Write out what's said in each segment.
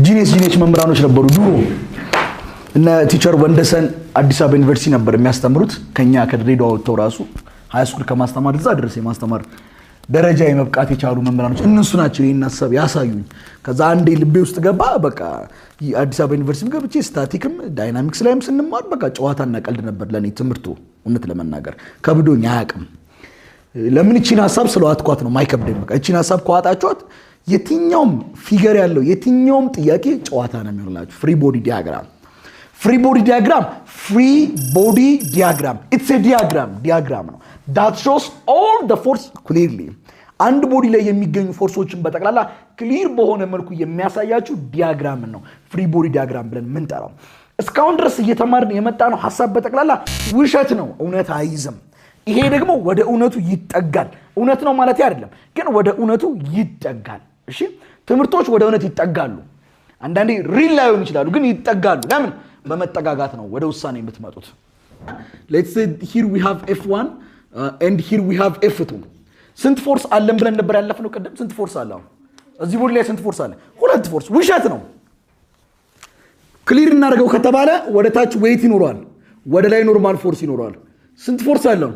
Genius genius መምህራኖች ነበሩ ድሮ። እነ teacher ወንደሰን አዲስ አበባ ዩኒቨርሲቲ ነበር የሚያስተምሩት። ከኛ ከድሬዳዋ ወጥተው ራሱ high school ከማስተማር እዛ ድረስ የማስተማር ደረጃ የመብቃት የቻሉ መምህራኖች እነሱ ናቸው ይህን ሀሳብ ያሳዩኝ። ከዛ አንዴ ልቤ ውስጥ ገባ። በቃ አዲስ አበባ ዩኒቨርሲቲ ገብቼ static ም dynamics ላይም ስንማር በቃ ጨዋታና ቀልድ ነበር ለእኔ ትምህርቱ። እውነት ለመናገር ከብዶኝ አያውቅም። ለምን? እቺን ሀሳብ ስለዋጥኳት ነው ማይከብደኝ። በቃ እቺን ሀሳብ ከዋጣችኋት የትኛውም figure ያለው የትኛውም ጥያቄ ጨዋታ ነው የሚሆንላችሁ። Free body diagram, free body diagram, free body diagram, it's a diagram፣ diagram ነው that shows all the force clearly። አንድ body ላይ የሚገኙ force ኦችን በጠቅላላ clear በሆነ መልኩ የሚያሳያችሁ diagram ነው free body diagram ብለን ምንጠራው። እስካሁን ድረስ እየተማርን የመጣነው ሀሳብ በጠቅላላ ውሸት ነው፣ እውነት አይይዝም። ይሄ ደግሞ ወደ እውነቱ ይጠጋል። እውነት ነው ማለት አይደለም፣ ግን ወደ እውነቱ ይጠጋል። እሺ፣ ትምህርቶች ወደ እውነት ይጠጋሉ። አንዳንዴ real ላይሆኑ ይችላሉ፣ ግን ይጠጋሉ። ለምን? በመጠጋጋት ነው ወደ ውሳኔ የምትመጡት። Let's say here we have F1 and here we have F2። ስንት force አለን ብለን ነበር ያለፍነው ቅድም? ስንት force አለ? አሁን እዚህ body ላይ ስንት force አለ? ሁለት force። ውሸት ነው። Clear እናደርገው ከተባለ ወደ ታች weight ይኖረዋል፣ ወደ ላይ normal force ይኖረዋል። ስንት force አለው?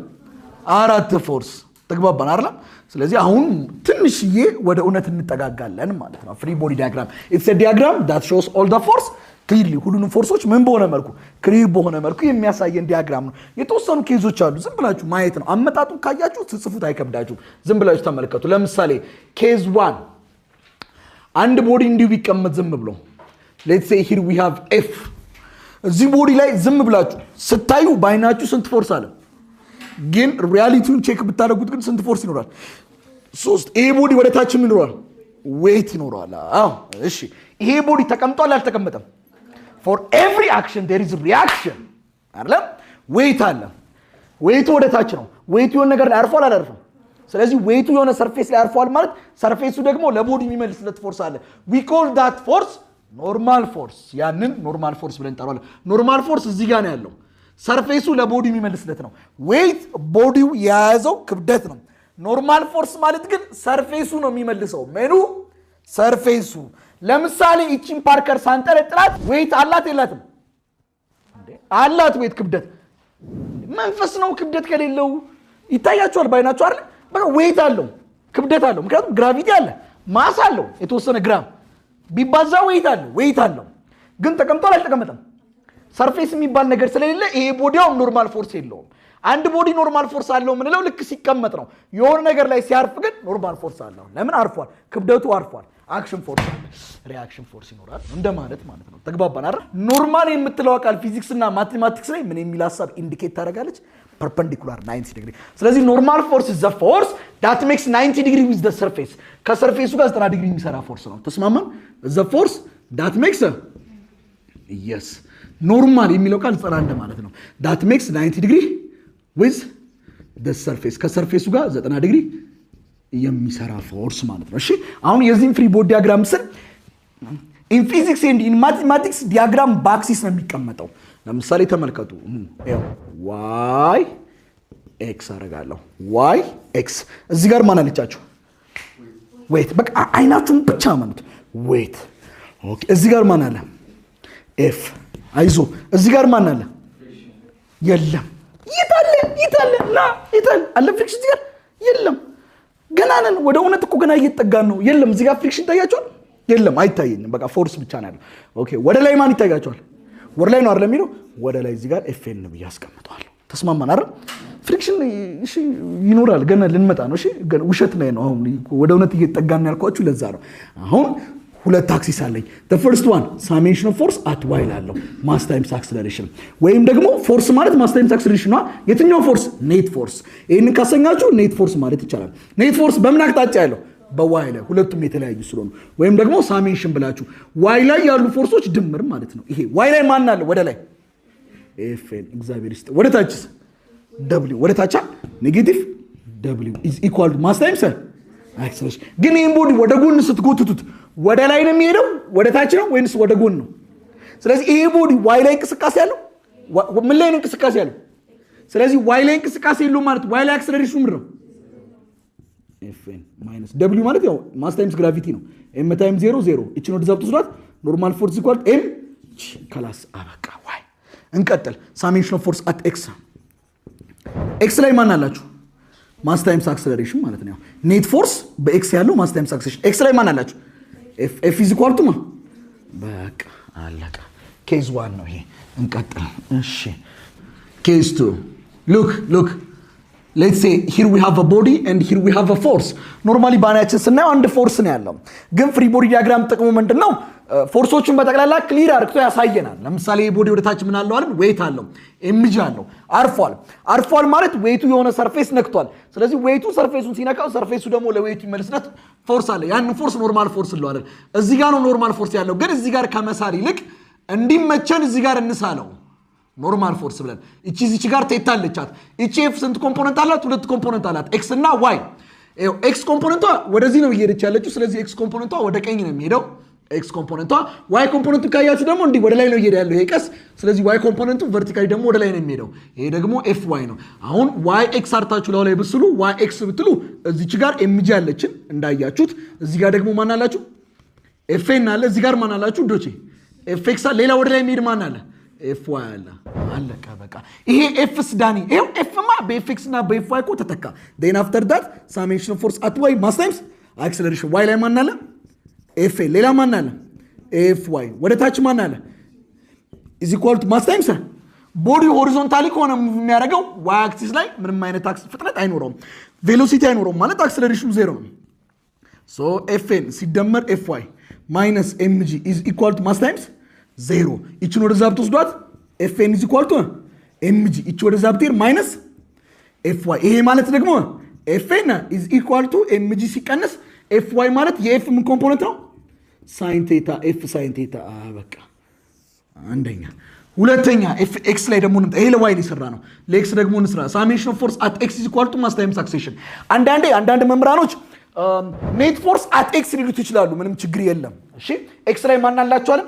አራት force። ተግባባን አይደለም? ስለዚህ አሁን ትንሽዬ ወደ እውነት እንጠጋጋለን ማለት ነው። Free body diagram, it's a diagram that shows all the force clearly። ሁሉንም force ኦች ምን በሆነ መልኩ? Clear በሆነ መልኩ የሚያሳየን diagram ነው። የተወሰኑ case ኦች አሉ። ዝም ብላችሁ ማየት ነው። አመጣጡን ካያችሁ ስትጽፉት አይከብዳችሁም። ዝም ብላችሁ ተመልከቱ። ለምሳሌ case one፣ አንድ body እንዲሁ ቢቀመጥ ዝም ብሎ፣ let's say here we have F። እዚህ body ላይ ዝም ብላችሁ ስታዩ በአይናችሁ ስንት force አለ? ግን reality ውን check ብታደርጉት ግን ስንት force ይኖራል? ሶስት። ይሄ body ወደ ታችም ይኖረዋል፣ weight ይኖረዋል። አዎ፣ እሺ። ይሄ body ተቀምጧል አልተቀመጠም? For every action there is reaction አይደለም? Weight አለ። Weight ኡ ወደ ታች ነው። Weight ኡ የሆነ ነገር ላይ አርፏል አላርፍም? ስለዚህ weight ኡ የሆነ surface ላይ አርፏል ማለት surface ኡ ደግሞ ለ body የሚመልስለት force አለ። We call that force normal force። ያንን normal force ብለን እንጠራዋለን። Normal force እዚህ ጋር ነው ያለው። Surface ኡ ለ body የሚመልስለት ነው። Weight body ው የያዘው ክብደት ነው። Normal force ማለት ግን surface ኡ ነው የሚመልሰው። ምኑ? Surface ኡ። ለምሳሌ ይቺን marker ሳንጠለጥላት weight አላት የላትም? አላት weight፣ ክብደት። መንፈስ ነው ክብደት ከሌለው ይታያችኋል ባይናችሁ አይደል? በቃ weight አለው፣ ክብደት አለው። ምክንያቱም gravity አለ፣ mass አለው፣ የተወሰነ ግራም ቢባዛ weight አለው፣ weight አለው። ግን ተቀምጧል አልተቀመጠም? Surface የሚባል ነገር ስለሌለ ይሄ body ያው normal force የለውም። አንድ body normal force አለው የምንለው ልክ ሲቀመጥ ነው። የሆነ ነገር ላይ ሲያርፍ ግን normal force አለው። ለምን? አርፏል፣ ክብደቱ አርፏል። Action force አለ፣ reaction force ይኖራል እንደማለት ማለት ነው። ተግባባን አይደል? Normal የምትለው ቃል ፊዚክስ እና mathematics ላይ ምን የሚል ሀሳብ indicate ታደርጋለች? Perpendicular 90 ዲግሪ። ስለዚህ normal force the force that makes 90 degree with the surface፣ ከ surface ኡ ጋር 90 ዲግሪ የሚሰራ force ነው። ተስማማን? The force that makes, yes, normal የሚለው ቃል 90 እንደማለት ነው። That makes 90 degree with the surface፣ ከ surface ኡ ጋር 90 ዲግሪ የሚሰራ force ማለት ነው። እሺ፣ አሁን የዚህም free body diagram ስል in physics and in mathematics diagram በ axis ነው የሚቀመጠው። ለምሳሌ ተመልከቱ። Y X አደርጋለሁ። Y X እዚህ ጋር ማን አለቻችሁ? Weight። በቃ አይናችሁን ብቻ ማለት weight። Okay፣ እዚህ ጋር ማን አለ? F። አይዞ፣ እዚህ ጋር ማን አለ? የለም። የት አለ? የት አለ? ና፣ የት አለ? አለ friction እዚህ ጋር? የለም። ገና ነን። ወደ እውነት እኮ ገና እየተጠጋን ነው። የለም። እዚህ ጋር friction ይታያችኋል? የለም፣ አይታየኝም። በቃ force ብቻ ነው ያለው። Okay፣ ወደ ላይ ማን ይታያችኋል? ወደ ላይ ነው አይደል የሚለው? ወደ ላይ እዚህ ጋር FN ብዬ አስቀምጠዋለሁ። ተስማማን አይደል? Friction እሺ ይኖራል። ገና ልንመጣ ነው። እሺ፣ ገና ውሸት ላይ ነው። አሁን ወደ እውነት እየተጠጋን ነው ያልኳችሁ ለዛ ነው። አሁን ሁለት axis አለኝ። First one, summation of force at Y ላለው mass times acceleration፣ ወይም ደግሞ force ማለት mass times acceleration ነው። የትኛው force? Net force። ይህንን ካሰኛችሁ net force ማለት ይቻላል። Net force በምን አቅጣጫ ያለው? በ Y ላይ፣ ሁለቱም የተለያዩ ስለሆኑ፣ ወይም ደግሞ summation ብላችሁ Y ላይ ያሉ force ኦች ድምር ማለት ነው። ይሄ Y ላይ ማን አለ? ወደ ላይ FN፣ እግዚአብሔር ይስጥ። ወደ ታችስ? W። ወደ ታቻ negative W is equal to mass times acceleration። ግን ይህን body ወደ ጎን ስትጎትቱት ወደ ላይ ነው የሚሄደው? ወደ ታች ነው ወይንስ ወደ ጎን ነው? ስለዚህ ይሄ body Y ላይ እንቅስቃሴ ያለው፣ ምን ላይ ነው እንቅስቃሴ ያለው? ስለዚህ Y ላይ እንቅስቃሴ የለውም ማለት Y ላይ acceleration ኑ ምንድን ነው? FN minus W ማለት ያው mass times gravity ነው። M times zero zero፣ እችን ወደዛ ብትወስዷት Normal force equal m g። خلاص፣ አበቃ። ዋይ እንቀጥል። Summation of force at x። x ላይ ማን አላችሁ? Mass times acceleration ማለት ነው። Net force በ x ያለው mass times acceleration። x ላይ ማን አላችሁ? F is equal to ማ በቃ አለቀ። Case one ነው ይሄ። እንቀጥል። እሺ፣ case two። Look, look, let's say here we have a body and here we have a force። Normally ባናያችን ስናየው አንድ force ነው ያለው። ግን free body diagram ጥቅሙ ምንድን ነው? Force ኦቹን በጠቅላላ clear አርግቶ ያሳየናል። ለምሳሌ body ወደ ታች ምን አለው አለን? Weight አለው፣ mg አለው፣ አርፏል። አርፏል ማለት weight ኡ የሆነ surface ነክቷል። ስለዚህ weight ኡ surface ኡን ሲነካው surface ኡ ደግሞ ለ weight ኡ ይመልስለት force አለ። ያን force normal force እንለዋለን። እዚህ ጋር ነው normal force ያለው። ግን እዚህ ጋር ከመሳል ይልቅ እንዲመቸን እዚህ ጋር እንሳለው normal force ብለን። እቺ እዚች ጋር theta አለቻት። እቺ F ስንት component አላት? ሁለት component አላት፣ x እና y። x component ቷ ወደዚህ ነው እየሄደች ያለችው። ስለዚህ x component ቷ ወደ ቀኝ ነው የሚሄደው። x component ቷ። y component ኡ ካያችሁ ደግሞ እንዲህ ወደ ላይ ነው እየሄደ ያለው ይሄ ቀስ። ስለዚህ y component ኡ vertically ደግሞ ወደ ላይ ነው የሚሄደው። ይሄ ደግሞ F y ነው። አሁን y x አርታችሁ ላው ላይ ብስሉ y x ብትሉ እዚች ጋር mg አለችን እንዳያችሁት። እዚህ ጋር ደግሞ ማን አላችሁ? FN አለ። እዚህ ጋር ማን አላችሁ? ዶቼ Fx። ሌላ ወደ ላይ የሚሄድ ማን አለ? Fy አለ። አለቀ በቃ። ይሄ F ስ ዳኒ? ይሄው F ማ በ Fx እና በ Fy እኮ ተተካ። Then after that, summation force at y, mass times acceleration። y ላይ ማን አለ? F። ሌላ ማን አለ? Fy። ወደ ታች ማን አለ? Is equal to mass times body horizontally ከሆነ move የሚያደርገው y axis ላይ ምንም አይነት ፍጥነት አይኖረውም፣ velocity አይኖረውም ማለት acceleration ኑ ዜሮ ነው። So FN ሲደመር Fy minus mg is equal to mass times zero። ይችን ወደዛ ብትወስዷት FN is equal to mg፣ ይቺ ወደዛ ብትሄድ minus Fy። ይሄ ማለት ደግሞ FN is equal to mg ሲቀነስ Fy ማለት የ F ምን component ነው? Sine theta፣ F sine theta። በቃ አንደኛ። ሁለተኛ F x ላይ ደግሞ እንምጣ። ይሄ ለ y ሊሰራ ነው። ለ x ደግሞ እንስራ። Summation of force at x is equal to mass times acceleration። አንዳንዴ አንዳንድ መምህራኖች net force at x ሊሉት ይችላሉ። ምንም ችግር የለም። እሺ፣ x ላይ ማን አላችሁ አለን?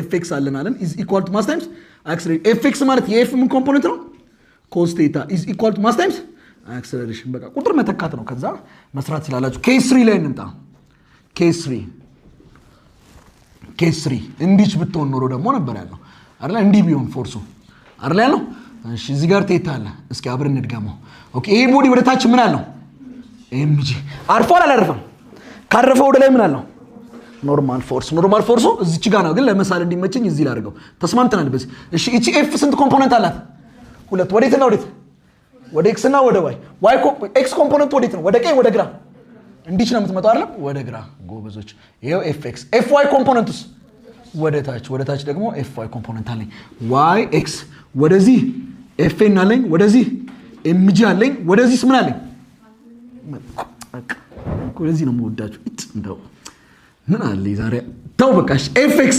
Fx አለን አለን is equal to mass times acceleration። Fx ማለት የ F ምን component ነው? Cos theta is equal to mass times acceleration። በቃ ቁጥር መተካት ነው። ከዛ መስራት ስላላችሁ case three ላይ እንምጣ። Case three, case three እንዲች ብትሆን ኖሮ ደግሞ ነበር ያለው አይደለ? እንዲህ ቢሆን force ኡ አይደለ ያለው? እሺ፣ እዚህ ጋር theta አለ። እስኪ አብረን እንድገመው። Okay፣ ይሄ body ወደ ታች ምን አለው? mg። አርፏል አላረፈም? ካረፈ ወደ ላይ ምን አለው? Normal force። Normal force ኡ እዚች ጋር ነው፣ ግን ለመሳል እንዲመቸኝ እዚህ ላድርገው። ተስማምተናል በዚህ። እሺ፣ እቺ F ስንት component አላት? ሁለት። ወዴትና ወዴት? ወደ x እና ወደ y። y x component ወዴት ነው? ወደ ቀኝ ወደ ግራ? እንዲች ነው የምትመጣው አይደለም? ወደ ግራ። ጎበዞች። ይኸው Fx። Fy component ኡስ ወደ ታች። ወደ ታች ደግሞ Fy component አለኝ። y x ወደዚህ FN አለኝ፣ ወደዚህ mg አለኝ፣ ወደዚህስ ምን አለኝ? ወደዚህ ነው የምወዳችሁ። እንደው ምን አለ ዛሬ ተው በቃ። Fx።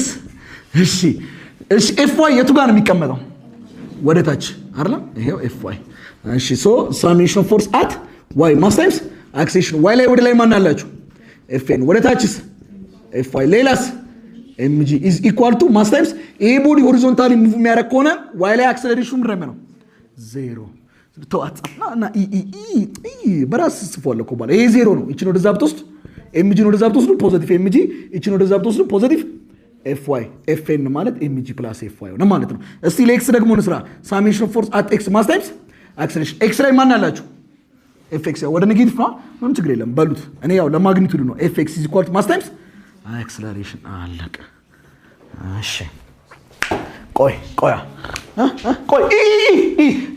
እሺ፣ Fy የቱ ጋር ነው የሚቀመጠው? ወደ ታች አይደለም? ይሄው Fy። እሺ፣ so summation force at y, mass times acceleration። y ላይ ወደ ላይ ማን አላችሁ? FN። ወደ ታችስ Fy። ሌላስ? mg is equal to mass times። ይሄ body horizontally move የሚያደርግ ከሆነ y ላይ acceleration ኑ ምንድን ነው? ዜሮ። ተው አትጻፍና እና ኢ ኢ ኢ በራስ ጽፏል እኮ በኋላ። ይሄ ዜሮ ነው። ይችን ወደዛ ብትወስድ mg ን ወደዛ ብትወስዱ positive mg፣ ይችን ወደዛ ብትወስዱ positive Fy። FN ማለት mg plus Fy ሆነ ማለት ነው። እስቲ ለ x ደግሞ እንስራ። Summation force at x, mass times acceleration። x ላይ ማን አላችሁ? Fx ወደ negative ነው። ምንም ችግር የለም በሉት። እኔ ያው ለ magnitude ነው። Fx is equal to mass times acceleration። አለቀ። እሺ፣ ቆይ ቆይ ቆይ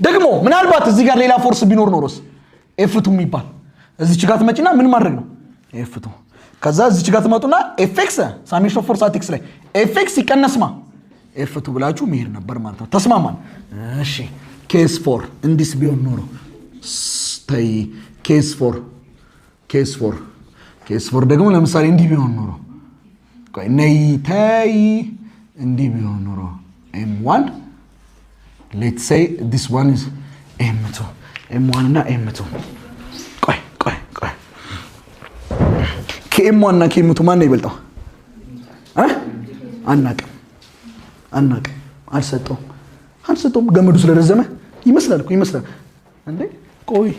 ደግሞ ምናልባት እዚህ ጋር ሌላ force ቢኖር ኖሮስ F two የሚባል እዚች ጋር ትመጪና ምን ማድረግ ነው? F two። ከዛ እዚች ጋር ትመጡና Fx, summation of force at x ላይ Fx ሲቀነስማ F two ብላችሁ መሄድ ነበር ማለት ነው። ተስማማን? እሺ፣ case four እንዲስ ቢሆን ኖሮ ተይ። Case four, case four, case four ደግሞ ለምሳሌ እንዲህ ቢሆን ኖሮ፣ ቆይ ነይ ተይ፣ እንዲህ ቢሆን ኖሮ M one, let's say this one is M two, M one እና M two። ቆይ ቆይ ቆይ፣ ከ M one እና ከ M two ማን ነው ይበልጠው? አናቅም አናቅም። አልሰጠውም አልሰጠውም። ገመዱ ስለረዘመ ይመስላል እኮ ይመስላል። እንዴ ቆይ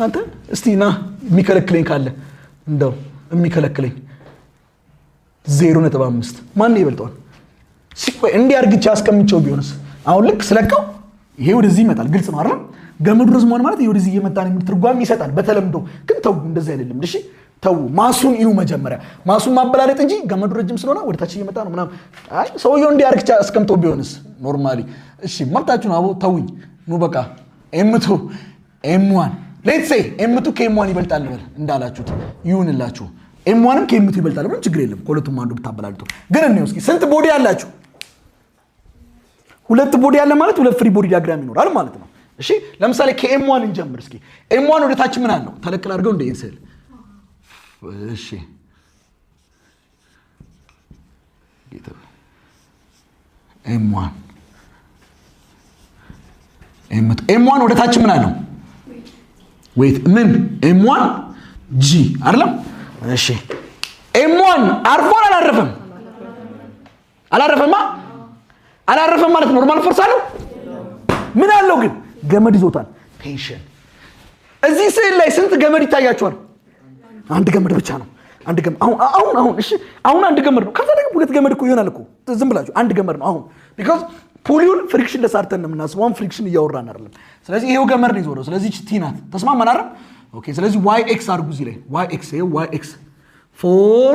አንተ እስቲ ና፣ የሚከለክለኝ ካለ እንደው የሚከለክለኝ 0.5 ማን ይበልጠዋል? ሲቆይ እንዲህ አርግቼ አስቀምጬው ቢሆንስ? አሁን ልክ ስለቀው ይሄ ወደዚህ ይመጣል። ግልጽ ነው አይደል? ገመዱ ረዝሟል ማለት ይሄ ወደዚህ እየመጣ ነው የሚል ትርጓሜ ይሰጣል በተለምዶ። ግን ተው፣ እንደዚህ አይደለም። እሺ ተው፣ mass ኡን እዩ መጀመሪያ፣ mass ኡን ማበላለጥ እንጂ ገመዱ ረጅም ስለሆነ ወደ ታች እየመጣ ነው ምናምን። አይ ሰውየው እንዲህ አርግቼ አስቀምጦ ቢሆንስ? Normally እሺ፣ መብታችሁ ነው። አቦ ተውኝ። ኑ በቃ M2 M1፣ let's say M2 ከ M1 ይበልጣል በል፣ እንዳላችሁት ይሁንላችሁ። M1 ም ከ M2 ይበልጣል፣ ምንም ችግር የለም። ከሁለቱም አንዱ ብታበላልጡ። ግን እንየው እስኪ፣ ስንት body አላችሁ? ሁለት body አለ ማለት ሁለት free body diagram ይኖራል ማለት ነው። እሺ ለምሳሌ ከ M1 እንጀምር እስኪ። M1 ወደ ታች ምን አለው? ተለቅ አድርገው እንደ ስዕል። እሺ M1 M1 ወደ ታች ምን አለው? Weight ምን M1 g አይደለም? እሺ M1 አርፏል አላረፈም? አላረፈማ። አላረፈም ማለት normal force አለው? ምን አለው ግን? ገመድ ይዞታል። Tension። እዚህ ስዕል ላይ ስንት ገመድ ይታያቸዋል? አንድ ገመድ ብቻ ነው። አንድ ገመድ አሁን አሁን አሁን እሺ አሁን አንድ ገመድ ነው። ከዛ ደግሞ ሁለት ገመድ እኮ ይሆናል እኮ፣ ዝም ብላችሁ አንድ ገመድ ነው አሁን፣ because pulley ውን frictionless አርገን ነው የምናስበው። አሁን friction እያወራን አይደለም። ስለዚህ ይሄው ገመድ ነው የዞረው። ስለዚህ T ናት። ተስማማን አይደል? Okay። ስለዚህ Y X አድርጉ እዚህ ላይ Y X፣ ይሄው Y X for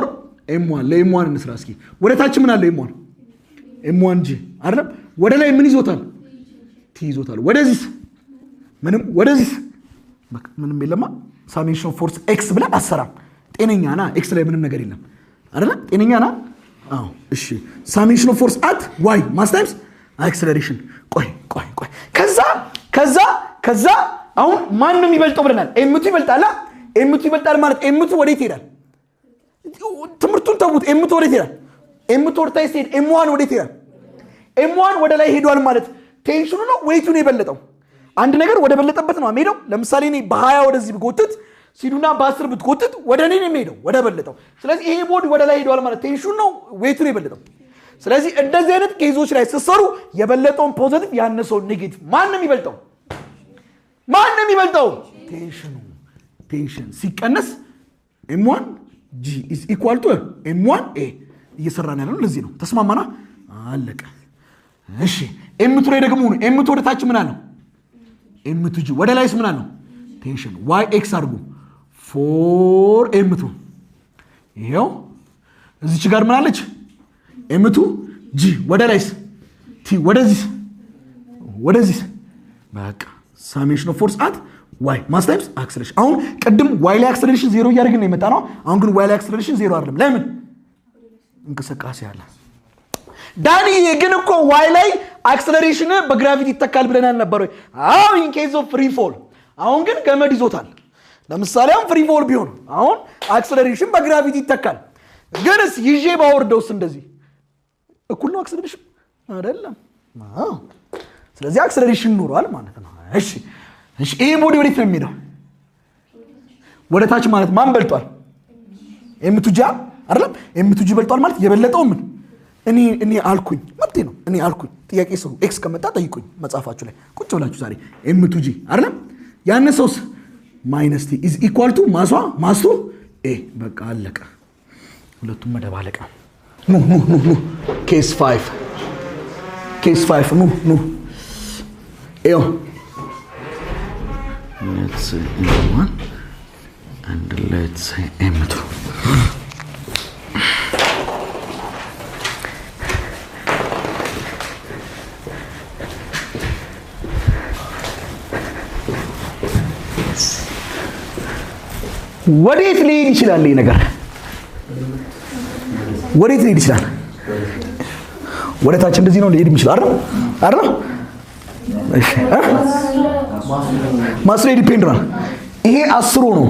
M1። ለ M1 እንስራ እስኪ። ወደ ታች ምን አለ? M1 M1 g አይደለም? ወደ ላይ ምን ይዞታል? T ይዞታል። ወደዚህስ ምንም፣ ወደዚህስ በቃ ምንም የለማ። Summation force X ብለህ አሰራም። ጤነኛ ና፣ X ላይ ምንም ነገር የለም አይደለ? ጤነኛ ና። አዎ እሺ። Summation of force at Y mass times acceleration። ቆይ ቆይ ቆይ። ከዛ አሁን ማን ነው የሚበልጠው ብለናል። M2 ይበልጣል። M2 ይበልጣል ማለት M2 ወዴት ይሄዳል? ትምህርቱን ተዉት። M2 ወዴት ይሄዳል? M2 ወደ ታች ሲሄድ M1 ወዴት ይሄዳል? M1 ወደ ላይ ሄዷል ማለት tension ኑ ነው weight ኡ ነው የበለጠው? አንድ ነገር ወደ በለጠበት ነው የሚሄደው። ለምሳሌ እኔ በ20 ወደዚህ ብጎትት፣ ሲዱና በ10 ብትጎትት ወደ እኔ ነው የሚሄደው፣ ወደ በለጠው። ስለዚህ ይሄ body ወደ ላይ ሄዷል ማለት tension ኑ ነው weight ኡ ነው የበለጠው? ስለዚህ እንደዚህ አይነት case ኦች ላይ ስትሰሩ የበለጠውን positive ያነሰውን negative። ማን ነው የሚበልጠው? ማን ነው የሚበልጠው? Tension ኑ። Tension ሲቀነስ M1 g is equal to M1 a። እየሰራን ያለ ነው። ለዚህ ነው። ተስማማና? አለቀ። እሺ M2 ላይ ደግሞ ነው። M2 ወደ ታች ምን አለው? M2 g። ወደ ላይስ ምን አለው? Tension። Y X አድርጉ for M2። ይሄው እዚች ጋር ምን አለች? M2 g። ወደ ላይስ T። ወደዚህስ? ወደዚህስ? በቃ summation of force at Y mass times acceleration። አሁን ቅድም Y ላይ acceleration ዜሮ እያደረግን ነው የመጣ ነው። አሁን ግን Y ላይ acceleration ዜሮ አይደለም። ለምን? እንቅስቃሴ አለ። ዳንዬ ግን እኮ Y ላይ acceleration በ gravity ይተካል ብለናል ነበር ወይ? አዎ፣ in case of free fall። አሁን ግን ገመድ ይዞታል። ለምሳሌ አሁን free fall ቢሆን አሁን acceleration በ gravity ይተካል። ግንስ ይዤ ባወርደውስ እንደዚህ እኩል ነው acceleration? አይደለም። አዎ። ስለዚህ acceleration ኖሯል ማለት ነው። እሺ፣ ይሄ body ወዴት ነው የሚሄደው? ወደ ታች ማለት ማን በልጧል? M2 g አይደለም? M2 g በልጧል ማለት የበለጠው ምን እኔ አልኩኝ፣ መብቴ ነው። እኔ አልኩኝ። ጥያቄ ስሩ። X ከመጣ ጠይቁኝ መጽሐፋችሁ ላይ ቁጭ ብላችሁ ዛሬ። M2 g አይደለም? ያነሰውስ minus T is equal to mass ኧ mass two a። በቃ አለቀ። ሁለቱም መደባለቅ ነው። ኑ ኑ ኑ ኑ፣ case 5፣ case 5። ኑ ኑ፣ ይኸው let's say M1 and let's say M2። ወዴት ሊሄድ ይችላል? ይህ ነገር ወዴት ሊሄድ ይችላል? ወደ ታች እንደዚህ ነው ሊሄድ የሚችል አይደል? አይደል? እሺ እ? Mass ላይ depend ነው። ይሄ 10 ነው።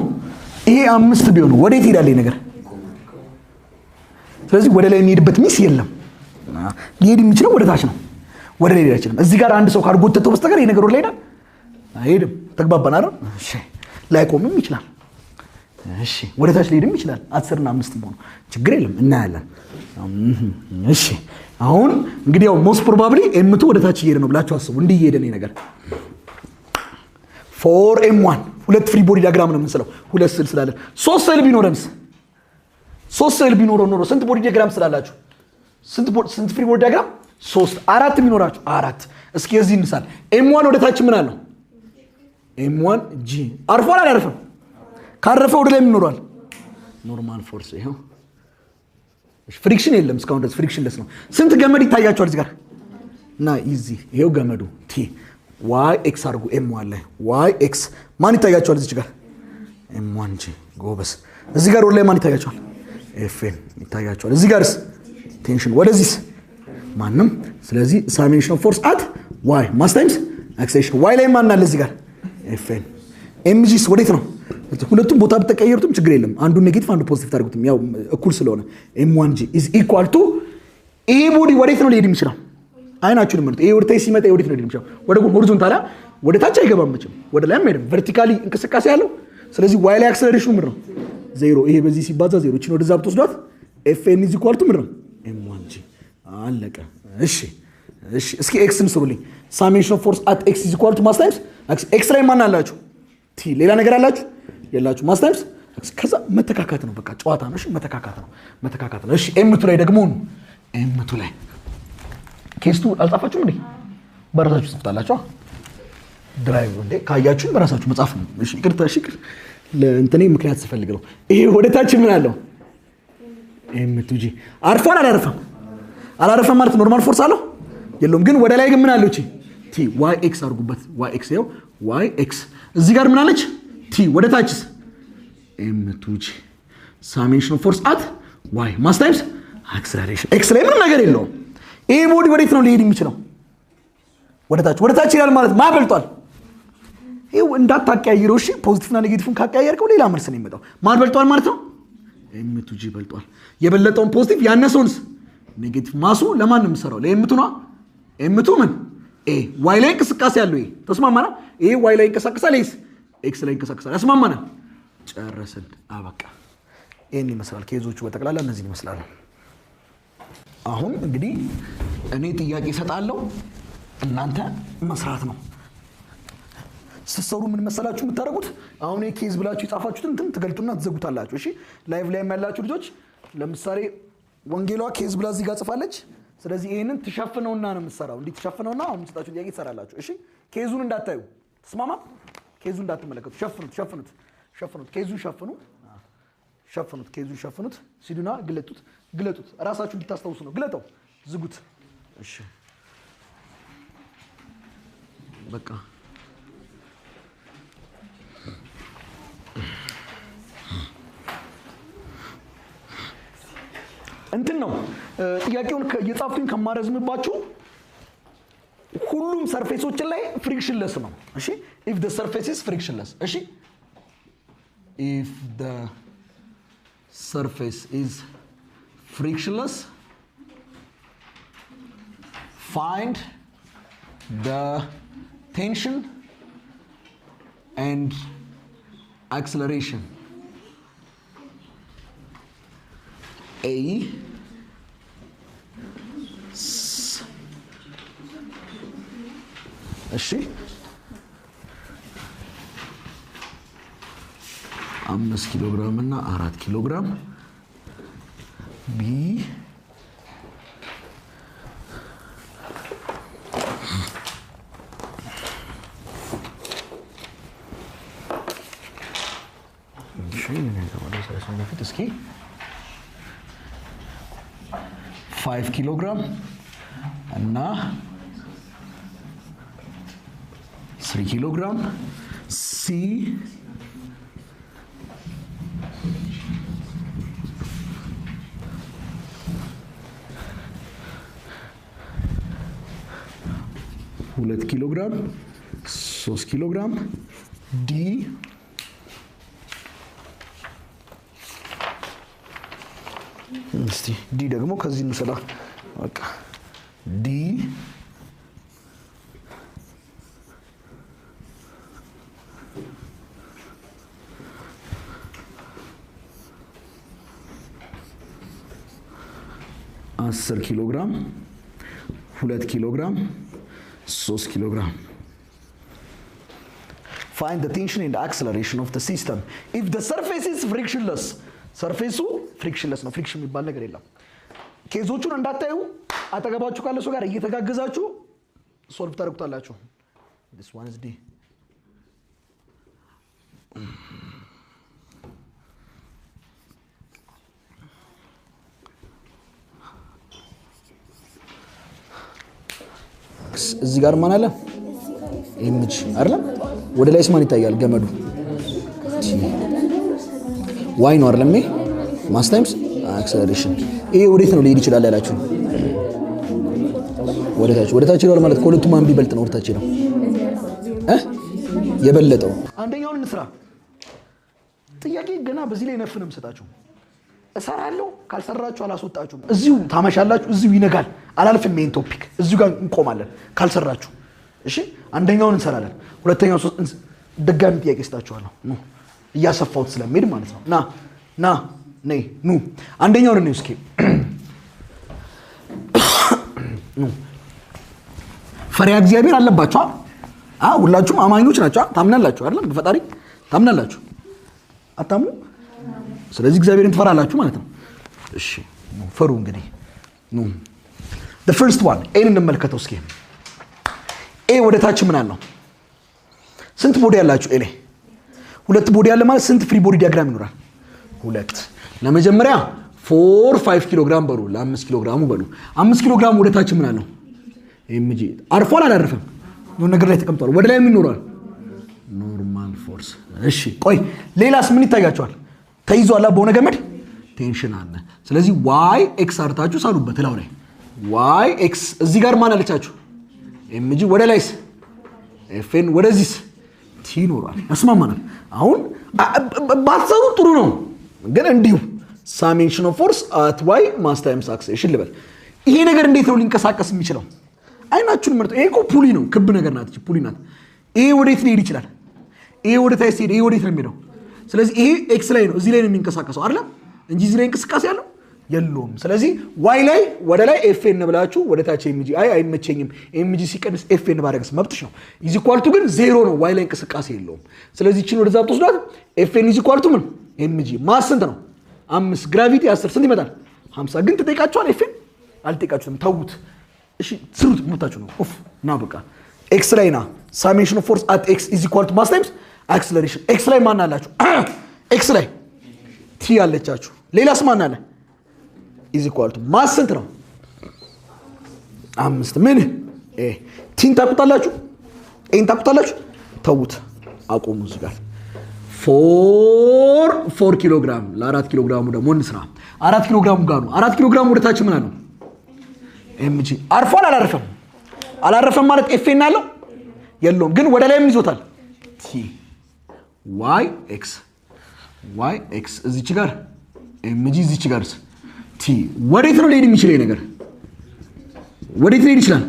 ይሄ 5 ቢሆን ወዴት ይሄዳል ይሄ ነገር? ስለዚህ ወደ ላይ የሚሄድበት means የለም። ሊሄድ የሚችለው ወደ ታች ነው። ወደ ላይ ሊሄድ አይችልም። እዚህ ጋር አንድ ሰው ካልጎተተው በስተቀር ይሄ ነገር ወደ ላይ ይሄዳል? አይሄድም። ተግባባን አይደል? እሺ። ላይቆምም ይችላል። እሺ ወደ ታች ሊሄድም ይችላል። 10ና 5 መሆኑ ችግር የለም፣ እናያለን። እሺ አሁን እንግዲህ ያው most probably M2 ወደ ታች እየሄደ ነው ብላችሁ አስቡ። እንዲህ እየሄደ ነው ነገር። For M1 ሁለት free body diagram ነው የምንስለው። ሁለት ስዕል ስላለን፣ ሶስት ስዕል ቢኖረንስ? ሶስት ስዕል ቢኖረው ኖሮ ስንት body diagram ስላላችሁ? ስንት free body diagram? ሶስት። አራት ቢኖራችሁ አራት። እስኪ እዚህ እንሳል። M one ወደ ታች ምን አለው? M one g። አርፏል አላረፈም? ካረፈ ወደ ላይ ምን ይኖረዋል? Normal force። ይኸው friction የለም እስካሁን ድረስ frictionless ነው። ስንት ገመድ ይታያቸዋል እዚህ ጋር? እና easy ይሄው ገመዱ T Y X አድርጉ። M one ላይ Y X ማን ይታያቸዋል እዚህ ጋር? M one g። ጎበዝ። እዚህ ጋር ወደ ላይ ማን ይታያቸዋል? FN ይታያቸዋል። እዚህ ጋርስ tension፣ ወደዚህስ ማንም። ስለዚህ summation of force at Y mass times acceleration። Y ላይ ማን አለ እዚህ ጋር? FN። mg ስ ወዴት ነው? ሁለቱም ቦታ ብትቀየሩትም ችግር የለም። አንዱ negative አንዱ positive ታደርጉትም ያው እኩል ስለሆነ M one g is equal to ይሄ body ወዴት ነው ሊሄድ የሚችለው? አይናችሁን ምርጥ። ይሄ ወደ ታች ሲመጣ ወዴት ነው ሊሄድ የሚችለው? ወደ ጎን horizontal፣ ወደ ታች አይገባም መቼም፣ ወደ ላይም አይሄድም። Vertically እንቅስቃሴ ያለው። ስለዚህ Y ላይ acceleration ኑ ምንድን ነው? ዜሮ። ይሄ በዚህ ሲባዛ ዜሮ። እቺን ወደዛ ብትወስዷት FN is equal to ምንድን ነው? M one g። አለቀ። እሺ እሺ፣ እስኪ X ን ስሩልኝ። Summation of force at X is equal to mass times X ላይ ማን አላችሁ? T። ሌላ ነገር አላችሁ? የላችሁ። Mass times ከዛ መተካካት ነው። በቃ ጨዋታ ነው። እሺ መተካካት ነው። መተካካት ነው። እሺ M two ላይ ደግሞ ነው። M two ላይ case two አልጻፋችሁም እንዴ? በራሳችሁ ጽፍታላችሁ። Drive እንዴ ካያችሁም በራሳችሁ መጻፍ ነው። እሺ ይቅርታ፣ እሺ ይቅር ለእንትኔ ምክንያት ስፈልግ ነው። ይሄ ወደ ታች ምን አለው? M two g። አርፏል አላረፈም? አላረፈም ማለት normal force አለው የለውም። ግን ወደ ላይ ግን ምን አለው? እቺ T Y X አድርጉበት። Y X ይኸው Y X። እዚህ ጋር ምን አለች? T። ወደ ታችስ M two g። Summation of force at Y mass times acceleration። X ላይ ምንም ነገር የለውም። ይሄ body ወዴት ነው ሊሄድ የሚችለው? ወደ ታች። ወደ ታች ይላል ማለት ማ በልጧል? ይኸው እንዳታቀያይረው እሺ። Positive ና negative ን ካቀያየርከው ሌላ መልስ ነው የሚመጣው። ማን በልጧል ማለት ነው? M two g በልጧል። የበለጠውን positive ያነሰውንስ negative። Mass ኡ ለማን ነው የምሰራው? ለ M two ነዋ። M two ምን A Y ላይ እንቅስቃሴ ያለው ይሄ ተስማማና? ይሄ Y ላይ ይንቀሳቀሳል፣ ይሄስ X ላይ ይንቀሳቀሳል። ያስማማና? ጨረስን። አበቃ። ይህን ይመስላል። Case ኦቹ በጠቅላላ እነዚህን ይመስላሉ። አሁን እንግዲህ እኔ ጥያቄ እሰጣለሁ፣ እናንተ መስራት ነው። ስትሰሩ ምን መሰላችሁ የምታደርጉት? አሁን case ብላችሁ የጻፋችሁትን እንትን ትገልጡና ትዘጉታላችሁ። እሺ live ላይ ያላችሁ ልጆች ለምሳሌ ወንጌሏ case ብላ እዚህ ጋር ጽፋለች። ስለዚህ ይህንን ትሸፍነውና ነው የምትሰራው። እንዲህ ትሸፍነውና አሁን የምሰጣችሁ ጥያቄ ትሰራላችሁ። እሺ case ኡን እንዳታዩ፣ ተስማማ? Case ኡን እንዳትመለከቱ፣ ሸፍኑት፣ ሸፍኑት፣ ሸፍኑት፣ case ኡን ሸፍኑ፣ ሸፍኑት፣ case ኡን ሸፍኑት። ሲዱና ግለጡት፣ ግለጡት። እራሳችሁ እንድታስታውሱ ነው። ግለጠው፣ ዝጉት። እሺ በቃ እንትን ነው ጥያቄውን እየጻፍኩኝ ከማረዝምባችሁ ሁሉም surface ኦችን ላይ frictionless ነው። እሺ if the surface is frictionless። እሺ if the surface is frictionless, find the tension and acceleration. A S እሺ 5 ኪሎ ግራም እና 4 ኪሎ ግራም፣ B በፊት እስኪ 5 ኪሎ ግራም እና 3 ኪሎ ግራም፣ C 2 ኪሎ ግራም 3 ኪሎ ግራም፣ D እስቲ D ደግሞ ከዚህ እንውሰዳ። በቃ D 10 ኪሎ ግራም 2 ኪሎ ግራም 3 ኪሎ ግራም። Find the tension and acceleration of the system if the surface is frictionless. Surface ኡ Frictionless ነው። Friction የሚባል ነገር የለም። Case ኦቹን እንዳታዩ አጠገባችሁ ካለ ሰው ጋር እየተጋገዛችሁ solve ታደርጉታላችሁ። This one is D. እዚህ ጋር ማን አለ? mg አይደለም? ወደ ላይስ ማን ይታያል? ገመዱ y ነው አይደለም? Mass times acceleration። ይሄ ወዴት ነው ሊሄድ ይችላል ያላችሁ? ወደ ታች። ወደ ታች ይላል ማለት ከሁለቱ ማን ቢበልጥ ነው ወደ ታች ነው የበለጠው? አንደኛውን እንስራ። ጥያቄ ገና በዚህ ላይ ነፍ ነው የምሰጣችሁ። እሰራለሁ፣ ካልሰራችሁ አላስወጣችሁም። እዚሁ ታመሻላችሁ፣ እዚሁ ይነጋል። አላልፍም። ይሄን topic እዚሁ ጋር እንቆማለን ካልሰራችሁ። እሺ አንደኛውን እንሰራለን፣ ሁለተኛው ድጋሚ ጥያቄ እሰጣችኋለሁ። ኑ እያሰፋሁት ስለሚሄድ ማለት ነው። ና ና ነይ ኑ አንደኛውን ነው እስኪ ኑ። ፈሪሃ እግዚአብሔር አለባችሁ? አዎ ሁላችሁም አማኞች ናችሁ። ታምናላችሁ አይደለም? በፈጣሪ ታምናላችሁ። አታምኑ? ስለዚህ እግዚአብሔርን ትፈራላችሁ ማለት ነው። እሺ ፈሩ እንግዲህ። ኑ the first one A ን እንመልከተው እስኪ። A ወደ ታች ምን አለው? ስንት body ያላችሁ? A ላይ ሁለት body ያለ ማለት ስንት free body diagram ይኖራል? ሁለት። ለመጀመሪያ 4 5 ኪሎ ግራም በሉ፣ ለ5 ኪሎ ግራሙ በሉ። 5 ኪሎ ግራም ወደ ታች ምን አለው? mg። አርፏል አላረፈም? የሆነ ነገር ላይ ተቀምጧል። ወደ ላይ ምን ይኖራል? Normal force። እሺ ቆይ ሌላስ ምን ይታያቸዋል? ተይዟል በሆነ ገመድ tension አለ። ስለዚህ y x አርታችሁ ሳሉበት እላው ላይ y x። እዚህ ጋር ማን አለቻችሁ? mg። ወደ ላይስ FN፣ ወደዚህስ T ይኖራል። ያስማማናል። አሁን ባትሰሩ ጥሩ ነው፣ ግን እንዲሁ summation of force at y mass times acceleration ልበል። ይሄ ነገር እንዴት ነው ሊንቀሳቀስ የሚችለው? አይናችሁን ምርጥ። ይሄ እኮ pulley ነው፣ ክብ ነገር ናት፣ pulley ናት። ይሄ ወዴት ሊሄድ ይችላል? ይሄ ወደ ታች ሲሄድ ይሄ ወዴት ነው የሚሄደው? ስለዚህ ይሄ x ላይ ነው፣ እዚህ ላይ ነው የሚንቀሳቀሰው አይደለም እንጂ እዚህ ላይ እንቅስቃሴ ያለው የለውም። ስለዚህ y ላይ ወደ ላይ FN ብላችሁ ወደ ታች mg። አይ አይመቸኝም፣ mg ሲቀንስ FN ባደረግስ መብትሽ ነው። Is equal to ግን ዜሮ ነው፣ y ላይ እንቅስቃሴ የለውም። ስለዚህ እቺን ወደዛ ብትወስዷት FN is equal to ምን mg። Mass ስንት ነው? 5። Gravity 10 ስንት ይመጣል? 50። ግን ትጠይቃችኋል? FN አልጠይቃችሁም፣ ተዉት። እሺ ስሩት፣ መብታችሁ ነው። ኦፍ ና በቃ x ላይ ና። Summation of force at x is equal to mass times acceleration። x ላይ ማን አላችሁ? x ላይ T አለቻችሁ። ሌላስ ማን አለ? Is equal to mass ስንት ነው? 5 ምን A። T ን ታውቁታላችሁ? A ን ታውቁታላችሁ? ተዉት፣ አቆሙ እዚህ ጋር። 4 4 ኪሎ ግራም ለ4 ኪሎ ግራሙ ደግሞ እንስራ። 4 ኪሎ ግራሙ ጋር ነው። 4 ኪሎ ግራም ወደ ታች ምን አለው? mg። አርፏል አላረፈም? አላረፈም ማለት FN አለው የለውም፣ ግን ወደ ላይም ይዞታል። T y x y x እዚች ጋር mg እዚች ጋር T። ወዴት ነው ሊሄድ የሚችለው ነገር? ወዴት ሊሄድ ይችላል?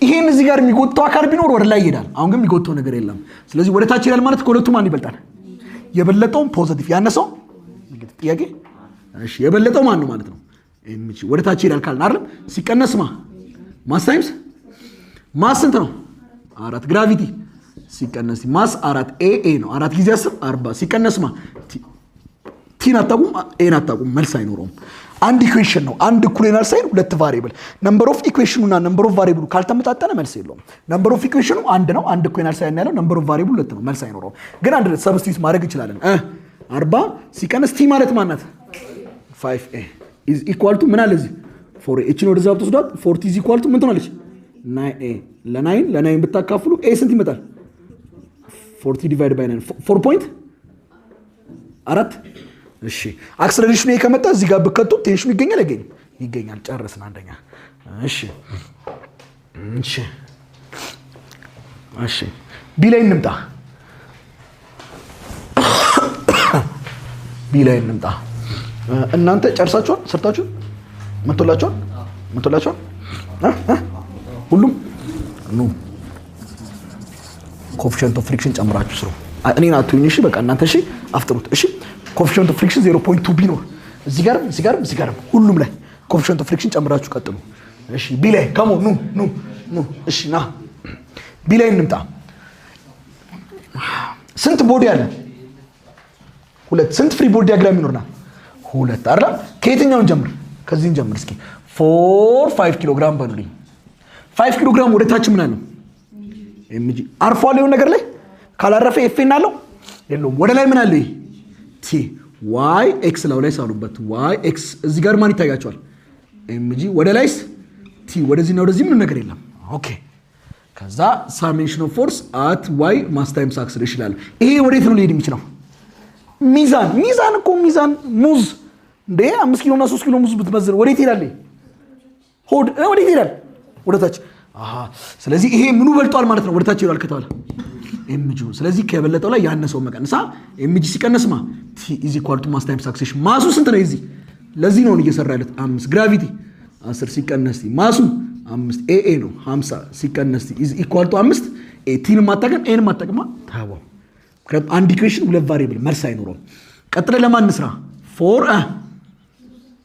ይሄን እዚህ ጋር የሚጎተው አካል ቢኖር ወደ ላይ ይሄዳል። አሁን ግን የሚጎተው ነገር የለም። ስለዚህ ወደ ታች ይሄዳል ማለት ከሁለቱ ማን ይበልጣል? የበለጠውን positive ያነሰው ጥያቄ። እሺ የበለጠው ማን ነው ማለት ነው? mg ወደ ታች ይሄዳል ካልን አይደለም? ሲቀነስ mass times mass ስንት ነው? 4። Gravity ሲቀነስ mass 4 A A ነው። 4 ጊዜ 10 40 ሲቀነስ ማ T ን አታውቁም፣ A ን አታውቁም፣ መልስ አይኖረውም። አንድ equation ነው። አንድ እኩል ይሆናል sign ሁለት variable። Number of equation ኑና number of variable ኡ ካልተመጣጠነ መልስ የለውም። Number of equation ኑ አንድ ነው። አንድ እኩል ይሆናል sign ያለው number of variable ኡ ሁለት ነው። መልስ አይኖረውም። ግን አንድ substitute ማድረግ እንችላለን። 40 ሲቀነስ T ማለት ማናት? 5 A is equal to ምን አለ እዚህ 4 A። እቺን ወደዛ ብትወስዷት 40 is equal to ምን ትሆናለች? 9 A። ለ nine ለ nine ብታካፍሉ A ስንት ይመጣል? 40 divide by 9 4.4። እሺ acceleration ኑ ይሄ ከመጣ እዚህ ጋር ብከቱ tension ኑ ይገኛል አይገኝም? ይገኛል። ጨረስን አንደኛ። እሺ እሺ እሺ B ላይ እንምጣ። B ላይ እንምጣ። እናንተ ጨርሳችኋል? ሰርታችሁ መቶላችኋል? መቶላችኋል? ሁሉም ኑ coefficient of friction ጨምራችሁ ስሩ። እኔን አትሁኝ እሺ፣ በቃ እናንተ እሺ፣ አፍጥሩት እሺ። Coefficient of friction 0.2 ቢኖር እዚህ ጋርም እዚህ ጋርም እዚህ ጋርም ሁሉም ላይ coefficient of friction ጨምራችሁ ቀጥሉ። እሺ B ላይ come on ኑ ኑ ኑ። እሺ ና B ላይ እንምጣ። ስንት body አለ? ሁለት። ስንት free body diagram ይኖርናል? ሁለት አይደል? ከየትኛው እንጀምር? ከዚህ እንጀምር እስኪ። For 5 ኪሎ ግራም በሉልኝ። 5 ኪሎ ግራም ወደ ታች ምን አለው? mg። አርፏል የሆነ ነገር ላይ? ካላረፈ FN አለው የለውም። ወደ ላይ ምን አለ? ይሄ T። Y X ላው ላይ ሳሉበት። Y X እዚህ ጋር ማን ይታያቸዋል? mg። ወደ ላይስ? T። ወደዚህና ወደዚህ ምንም ነገር የለም። Okay፣ ከዛ summation of force at Y mass times acceleration ይላል። ይሄ ወዴት ነው ሊሄድ የሚችለው? ሚዛን፣ ሚዛን እኮ፣ ሚዛን ሙዝ እንዴ፣ 5 ኪሎ እና 3 ኪሎ ሙዝ ብትመዝን ወዴት ይሄዳል? ሆድ ወዴት ይሄዳል? ወደ ታች። አሃ፣ ስለዚህ ይሄ ምኑ በልጧል ማለት ነው? ወደ ታች ይሄዳል ከተባለ mg። ስለዚህ ከበለጠው ላይ ያነሰው መቀነሳ፣ mg ሲቀነስማ T is equal to mass times acceleration። Mass ኡ ስንት ነው? የዚህ ለዚህ ነው እየሰራ ያለት 5፣ gravity 10 ሲቀነስ T፣ mass ኡ 5 a a ነው፣ 50 ሲቀነስ T is equal to 5 a። T ን ማታቀም a ን ማታቀማ ታወው። ምክንያቱም አንድ equation ሁለት variable መልስ አይኖረውም። ቀጥለ ለማን እንስራ? For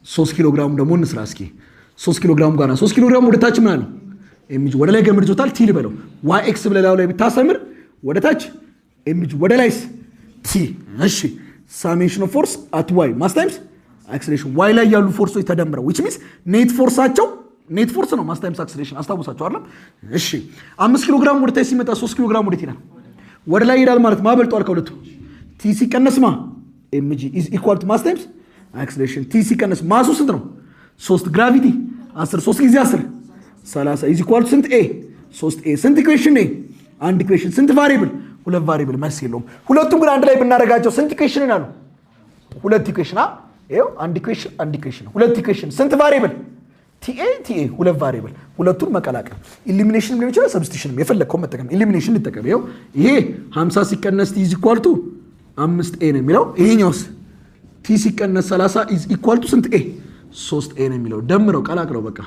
3 ኪሎ ግራም ደግሞ እንስራ እስኪ። 3 ኪሎ ግራም ጋር፣ 3 ኪሎ ግራም ወደ ታች ምን አለው? mg። ወደ ላይ ገመድ ይዞታል፣ T ልበለው። Y X ብለህ ላዩ ላይ ብታሰምር ወደ ታች mg፣ ወደ ላይስ? T። እሺ፣ summation of force at Y mass times acceleration። Y ላይ ያሉ force ኦች ተደምረው፣ which means net force ኣቸው፣ net force ነው mass times acceleration፣ አስታውሳቸው አይደለም? እሺ፣ 5 ኪሎ ግራም ወደ ታች ሲመጣ 3 ኪሎ ግራም ወዴት ይሄዳል? ወደ ላይ ይሄዳል ማለት ማ በልጧል ከሁለቱ? T ሲቀነስ ማ? mg is equal to mass times acceleration። T ሲቀነስ፣ mass ኡ ስንት ነው? 3፣ gravity 10፣ 3 ጊዜ 10 30፣ is equal to ስንት a? 3 a። ስንት equation? A አንድ equation። ስንት variable? ሁለት variable፣ መልስ የለውም። ሁለቱም ግን አንድ ላይ ብናደርጋቸው ስንት equation አሉ? ሁለት equation። አ ይኸው አንድ equation፣ አንድ equation፣ ሁለት equation። ስንት variable? TA TA፣ ሁለት variable። ሁለቱን መቀላቀል፣ elimination ሊሆን ይችላል፣ substitution ም፣ የፈለግከውን መጠቀም። Elimination ልጠቀም። ይኸው ይሄ 50 ሲቀነስ T is equal to 5 a ነው የሚለው። ይሄኛውስ T ሲቀነስ 30 is equal to ስንት a? 3 a ነው የሚለው። ደምረው ቀላቅለው በቃ።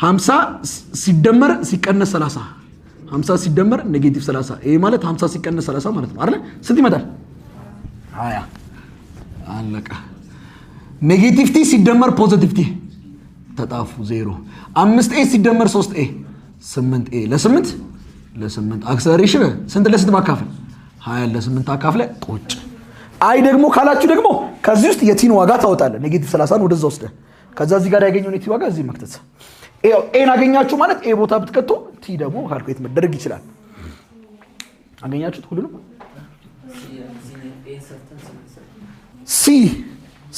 50 ሲደመር ሲቀነስ 30፣ 50 ሲደመር negative 30፣ ይሄ ማለት 50 ሲቀነስ 30 ማለት ነው አይደል? ስንት ይመጣል? 20። አለቀ። Negative T ሲደመር positive T ተጣፉ፣ ዜሮ። 5 a ሲደመር 3 a 8 a፣ ለ8 ለ8። Acceleration ስንት ለስንት ማካፈል? 20 ለ8 አካፍለ ቁጭ። አይ ደግሞ ካላችሁ ደግሞ ከዚህ ውስጥ የ T ን ዋጋ ታወጣለህ። Negative 30ን ወደዛ ወስደህ ከዛ እዚህ ጋር ያገኘውን የ T ዋጋ እዚህ መክተት። A ን አገኛችሁ ማለት a ቦታ ብትከቱ T ደግሞ calculate መደረግ ይችላል። አገኛችሁት ሁሉንም? C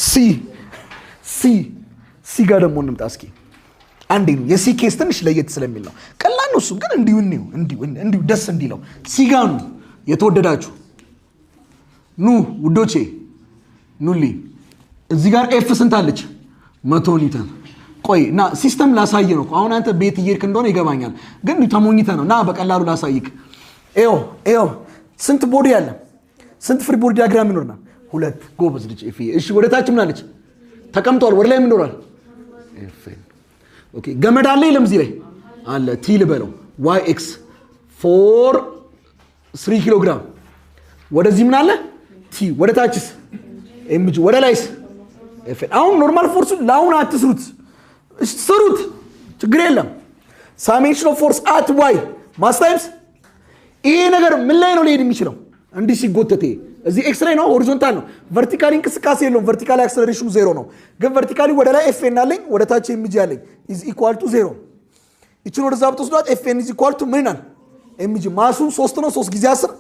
C C C ጋር ደግሞ እንምጣ እስኪ። አንዴ ነው፣ የ C case ትንሽ ለየት ስለሚል ነው። ቀላል ነው እሱም፣ ግን እንዲሁ እንዲሁ እንዲሁ እንዲሁ ደስ እንዲለው C ጋ ነው። የተወደዳችሁ ኑ ውዶቼ ኑልኝ። እዚህ ጋር F ስንት አለች? 100 ኒውተን። ቆይ እና system ላሳይ ነው። አሁን አንተ ቤት እየሄድክ እንደሆነ ይገባኛል፣ ግን ተሞኝተህ ነው። ና በቀላሉ ላሳይክ። ይኸው ይኸው፣ ስንት body አለ? ስንት free body diagram ይኖርናል? ሁለት። ጎበዝ ልጅ ኤፍ። እሺ፣ ወደ ታች ምን አለች? ተቀምጧል። ወደ ላይ ምን ይኖራል? F። Okay፣ ገመድ አለ የለም? እዚህ ላይ አለ። T ልበለው። Y X for 3 ኪሎ ግራም ወደዚህ ምን አለ? T። ወደ ታችስ? mg። ወደ ላይስ? F። አሁን normal force ኡ ለአሁን አትስሩት፣ ስሩት፣ ችግር የለም። Summation of force at Y mass times፣ ይሄ ነገር ምን ላይ ነው ሊሄድ የሚችለው? እንዲህ ሲጎተት ይሄ እዚህ X ላይ ነው፣ horizontal ነው። Vertically እንቅስቃሴ የለውም። Vertically acceleration ኑ ዜሮ ነው። ግን vertically ወደ ላይ FN አለኝ፣ ወደ ታች mg አለኝ፣ is equal to zero። ይችን ወደዛ ብትወስዷት FN is equal to ምን ይላል? mg። Mass ኡ 3 ነው። 3 ጊዜ 10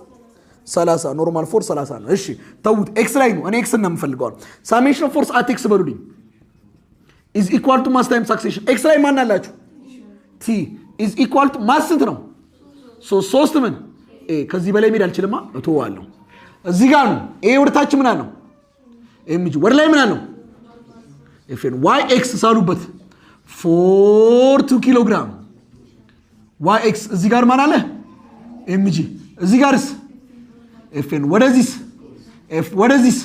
30። Normal force 30 ነው። እሺ ተዉት፣ X ላይ ነው። እኔ X ነው የምፈልገው። Summation of force at X በሉልኝ is equal to mass times acceleration። X ላይ ማን አላችሁ? T is equal to mass ስንት ነው? ሶስት ምን a። ከዚህ በላይ መሄድ አልችልማ፣ እተወዋለሁ። እዚህ ጋር ነው። ኤ ወደ ታች ምን አለው? mg። ወደ ላይ ምን አለው? FN። Y X ሳሉበት for 2 ኪሎ ግራም። Y X እዚህ ጋር ማን አለ? mg። እዚህ ጋርስ? FN። ወደዚህስ? F። ወደዚህስ?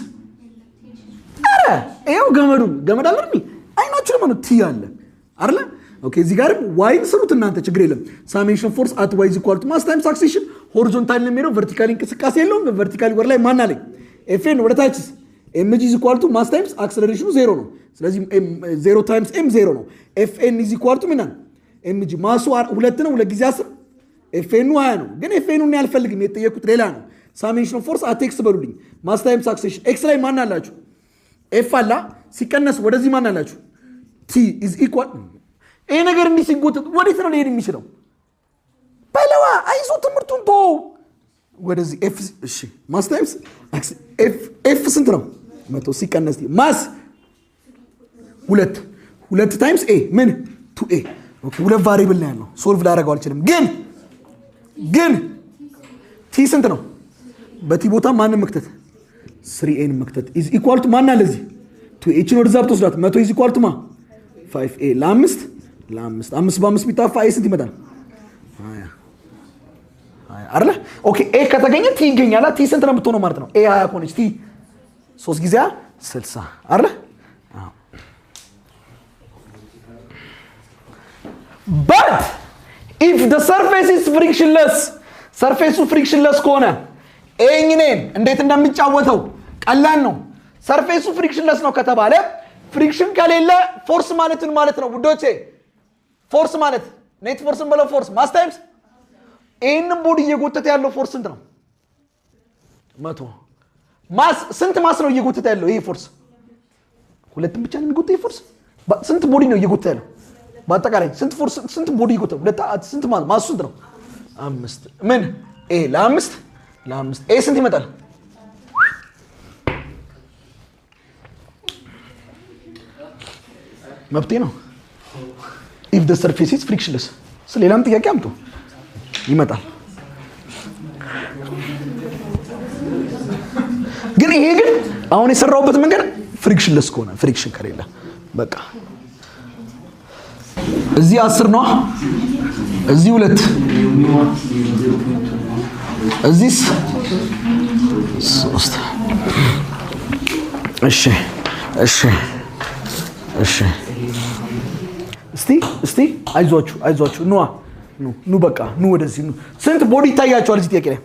ኧረ ይኸው ገመዱ፣ ገመድ አለ አይደል? አይናችሁ ደግሞ ነው፣ T አለ አይደለ? Okay፣ እዚህ ጋርም Y ን ስሩት እናንተ፣ ችግር የለም። Summation force at Y is equal to mass times acceleration። Horizontal ነው የሚሄደው፣ vertically እንቅስቃሴ የለውም። Vertically ወደ ላይ ማን አለኝ? FN። ወደ ታችስ? mg is equal to mass times acceleration ኑ ዜሮ ነው። ስለዚህ zero times m zero ነው። FN is equal to ምናል? mg። Mass ኡ ሁለት ነው፣ ሁለት ጊዜ 10። FN ኑ 20 ነው። ግን FN ኑን አልፈልግም፣ የተጠየኩት ሌላ ነው። Summation force at X በሉልኝ። Mass times acceleration። X ላይ ማን አላችሁ? F አላ ሲቀነስ ወደዚህ ማን አላችሁ? T is equal። ይሄ ነገር እንዲህ ሲጎተት ወዴት ነው ሊሄድ የሚችለው? በለዋ አይዞ ትምህርቱን ተወው። ወደዚህ F እሺ፣ mass times F። F ስንት ነው? 100 ሲቀነስ mass ሁለት፣ ሁለት times a ምን two a። Okay፣ ሁለት variable ነው ያለው። Solve ላደርገው አልችልም። ግን T ስንት ነው? በ T ቦታ ማንን መክተት? Three a ን መክተት። Is equal to ማን አለ እዚህ? Two a ችን ወደዛ ብትወስዳት 100 is equal to ማ five a። ለአምስት ለአምስት፣ አምስት በአምስት ቢጣፋ a ስንት ይመጣል? 20፣ 20 አይደለ? Okay፣ a ከተገኘ T ይገኛል። T ስንት ነው የምትሆነው ማለት ነው? A 20 ከሆነች T ሶስት ጊዜ 60 አይደለ? But if the surface is frictionless፣ surface ኡ frictionless ከሆነ ይሄንን እንዴት እንደሚጫወተው ቀላል ነው። Surface ኡ frictionless ነው ከተባለ friction ከሌለ force ማለት ምን ማለት ነው ውዶቼ? Force ማለት net force ን በለው force mass times ይህንን body እየጎተተ ያለው force ስንት ነው? 100። Mass ስንት mass ነው እየጎተተ ያለው ይሄ force? ሁለትም ብቻ ነው የሚጎተው ይሄ force? ስንት body ነው እየጎተተ ያለው? በአጠቃላይ ስንት force፣ ስንት body እየጎተተ? ሁለት። ስንት mass ኡ ስንት ነው? አምስት። ምን a ለአምስት ለአምስት a ስንት ይመጣል? መብቴ ነው። If the surface is frictionless። ሌላም ጥያቄ አምጡ ይመጣል። ግን ይሄ ግን አሁን የሰራውበት መንገድ frictionless ከሆነ፣ friction ከሌለ በቃ እዚህ 10 ነው፣ እዚህ ሁለት፣ እዚህስ ሶስት። እሺ፣ እስቲ አይዟችሁ አይዟችሁ፣ ኑዋ ኑ ኑ በቃ ኑ ወደዚህ ኑ። ስንት body ይታያቸዋል እዚህ ጥያቄ ላይ?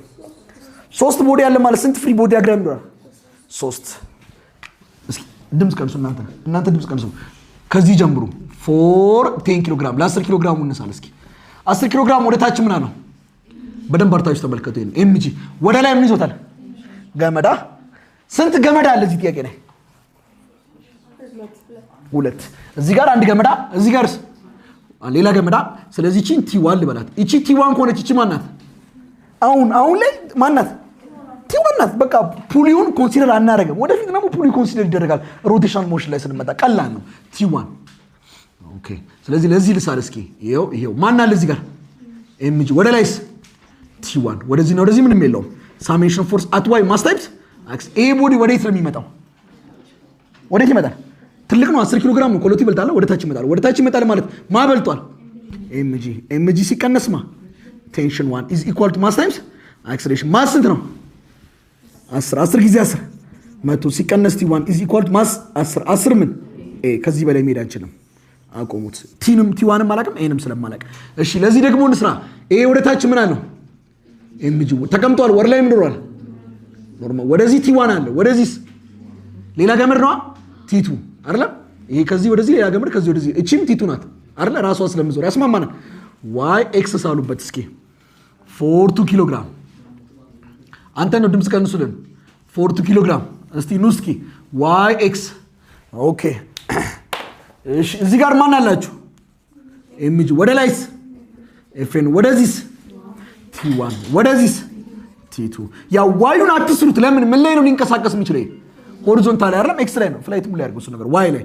ሶስት body አለ ማለት ስንት free body diagram ይኖራል? ሶስት። እስኪ ድምፅ ቀንሱ፣ እናንተ ድምፅ ቀንሱ። ከዚህ ጀምሩ። For 10 ኪሎ ግራም፣ ለ10 ኪሎ ግራሙ እነሳል። እስኪ 10 ኪሎ ግራም ወደ ታች ምን አለው? በደንብ አርታችሁ ተመልከቱ። ይሄን mg ወደ ላይ ምን ይዞታል? ገመዳ። ስንት ገመድ አለ እዚህ ጥያቄ ላይ? ሁለት። እዚህ ጋር አንድ ገመዳ፣ እዚህ ጋርስ ሌላ ገመዳ። ስለዚህ እቺን T one ልበላት። እቺ T one ከሆነች እቺ ማናት? አሁን ላይ ማናት? T one ናት። በቃ pulley ውን consider አናደርግም። ወደፊት ደግሞ pulley consider ይደረጋል። Rotational motion ላይ ስንመጣ ቀላል ነው። T one፣ okay። ስለዚህ ለዚህ ልሳል እስኪ። ይኸው ማን አለ እዚህ ጋር? mg። ወደ ላይስ T one። ወደዚህ ነው፣ ወደዚህ ምንም የለውም። Summation force at y mass times ይሄ body ወዴት ነው የሚመጣው? ወዴት ይመጣል? ትልቅ ነው፣ 10 ኪሎ ግራም ነው። ከሁለቱ ይበልጣል። ወደ ታች ይመጣል። ወደ ታች ይመጣል ማለት ማ በልጧል? mg። mg ሲቀነስ ማ tension one is equal to mass times acceleration። Mass ስንት ነው? 10። 10 ጊዜ 10 100 ሲቀነስ T one is equal to mass 10፣ 10 ምን a። ከዚህ በላይ መሄድ አንችልም። አቆሙት። T ንም T one ም አላውቅም a ንም ስለማላውቅ። እሺ ለዚህ ደግሞ እንስራ። ይሄ ወደ ታች ምን አለው? mg ተቀምጧል። ወደ ላይ ምን ይኖራል? Normal። ወደዚህ T one አለ። ወደዚህስ ሌላ ገመድ ነዋ። T two አይደለም? ይሄ ከዚህ ወደዚህ ሌላ ገመድ ከዚህ ወደዚህ፣ እቺም T two ናት አይደለ? ራሷ ስለምዞር ያስማማናል። y x ሳሉበት እስኪ for 2 ኪሎ ግራም። አንተ ነው ድምፅ ቀንሱልን። For 2 ኪሎ ግራም እስቲ ኑ እስኪ y x። Okay፣ እሺ እዚህ ጋር ማን አላችሁ? mg። ወደ ላይስ FN፣ ወደዚህስ T one፣ ወደዚህስ T two። ያው y ዩን አትስሩት። ለምን? ምን ላይ ነው ሊንቀሳቀስ የሚችለው? Horizontally አይደለም፣ x ላይ ነው። Flight ሙሉ ያድርገው እሱ ነገር y ላይ፣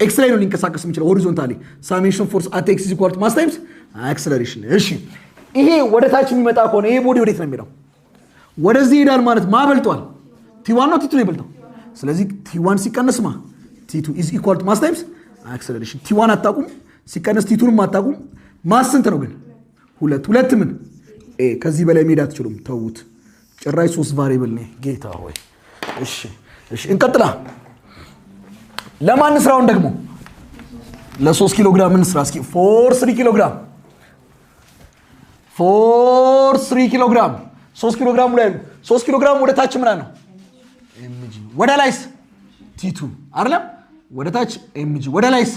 x ላይ ነው ሊንቀሳቀስ የሚችለው horizontally። Summation force at x is equal to mass times acceleration። እሺ ይሄ ወደ ታች የሚመጣ ከሆነ ይሄ body ወዴት ነው የሚሄደው? ወደዚህ ይሄዳል ማለት ማ በልጧል? T one ነው T two ነው የበልጠው? ስለዚህ T one ሲቀነስ ማ T two is equal to mass times acceleration። T one አታውቁም፣ ሲቀነስ T two ንም አታውቁም። Mass ስንት ነው ግን? ሁለት። ሁለት ምን a። ከዚህ በላይ መሄድ አትችሉም። ተዉት። ጭራሽ ሶስት variable ነው። ጌታ ሆይ። እሺ እንቀጥላ። ለማን ስራውን ደግሞ ለ3 ኪሎ ግራም እንስራ እስኪ። For 3 ኪሎ ግራም፣ for 3 ኪሎ ግራም፣ 3 ኪሎ ግራሙ ላይ 3 ኪሎ ግራም ወደ ታች ምን ነው? mg። ወደ ላይስ T two አይደለም? ወደ ታች mg፣ ወደ ላይስ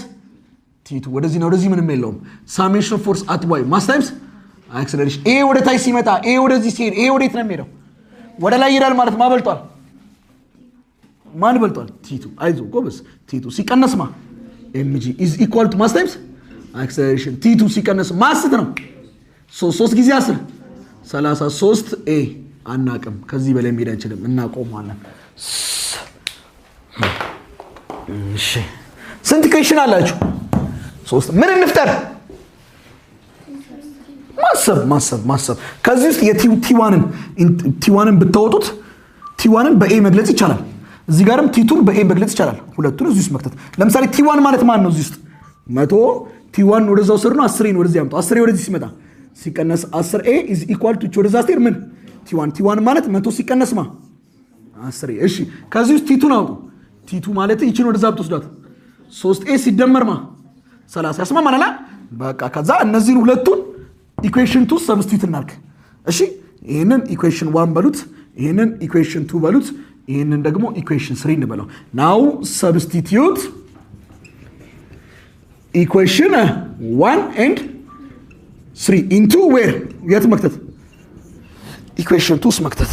T two። ወደዚህ ነው፣ ወደዚህ ምንም የለውም። Summation force at y mass times acceleration። ይሄ ወደ ታች ሲመጣ ይሄ ወደዚህ ሲሄድ ይሄ ወዴት ነው የሚሄደው? ወደ ላይ ይሄዳል ማለት ማ በልጧል? ማን በልጧል? T two። አይዞ ጎበዝ። T two ሲቀነስ ማ mg is equal to mass times acceleration። T two ሲቀነስ mass ስንት ነው? 3 ጊዜ 10 33 a። አናቅም። ከዚህ በላይ መሄድ አንችልም። እናቆማለን። እሺ ስንት equation አላችሁ? ሶስት። ምን እንፍጠር? ማሰብ ማሰብ ማሰብ። ከዚህ ውስጥ የቲዋንን ቲዋንን ብታወጡት ቲዋንን በኤ መግለጽ ይቻላል። እዚህ ጋርም T two ን በ a መግለጽ ይቻላል። ሁለቱን እዚህ ውስጥ መክተት። ለምሳሌ T one ማለት ማን ነው? እዚህ ውስጥ 100 T one ወደዛው ስር ነው። 10 ን ወደዚህ ያምጣው። 10 ወደዚህ ሲመጣ ሲቀነስ 10 a is equal to ወደዛ ስትሄድ ምን T one። T one ማለት 100 ሲቀነስ ማ 10 a። እሺ ከዚህ ውስጥ T two ን አውጡ። T two ማለት ይችን ወደዛ ብትወስዷት 3 a ሲደመር ማ 30 ያስማማናል። በቃ ከዛ እነዚህን ሁለቱን equation two substitute እናድርግ። እሺ ይህንን equation one በሉት፣ ይህንን equation two በሉት፣ ይህንን ደግሞ equation three እንበለው። Now substitute equation one and three into where የት መክተት? Equation two ውስጥ መክተት።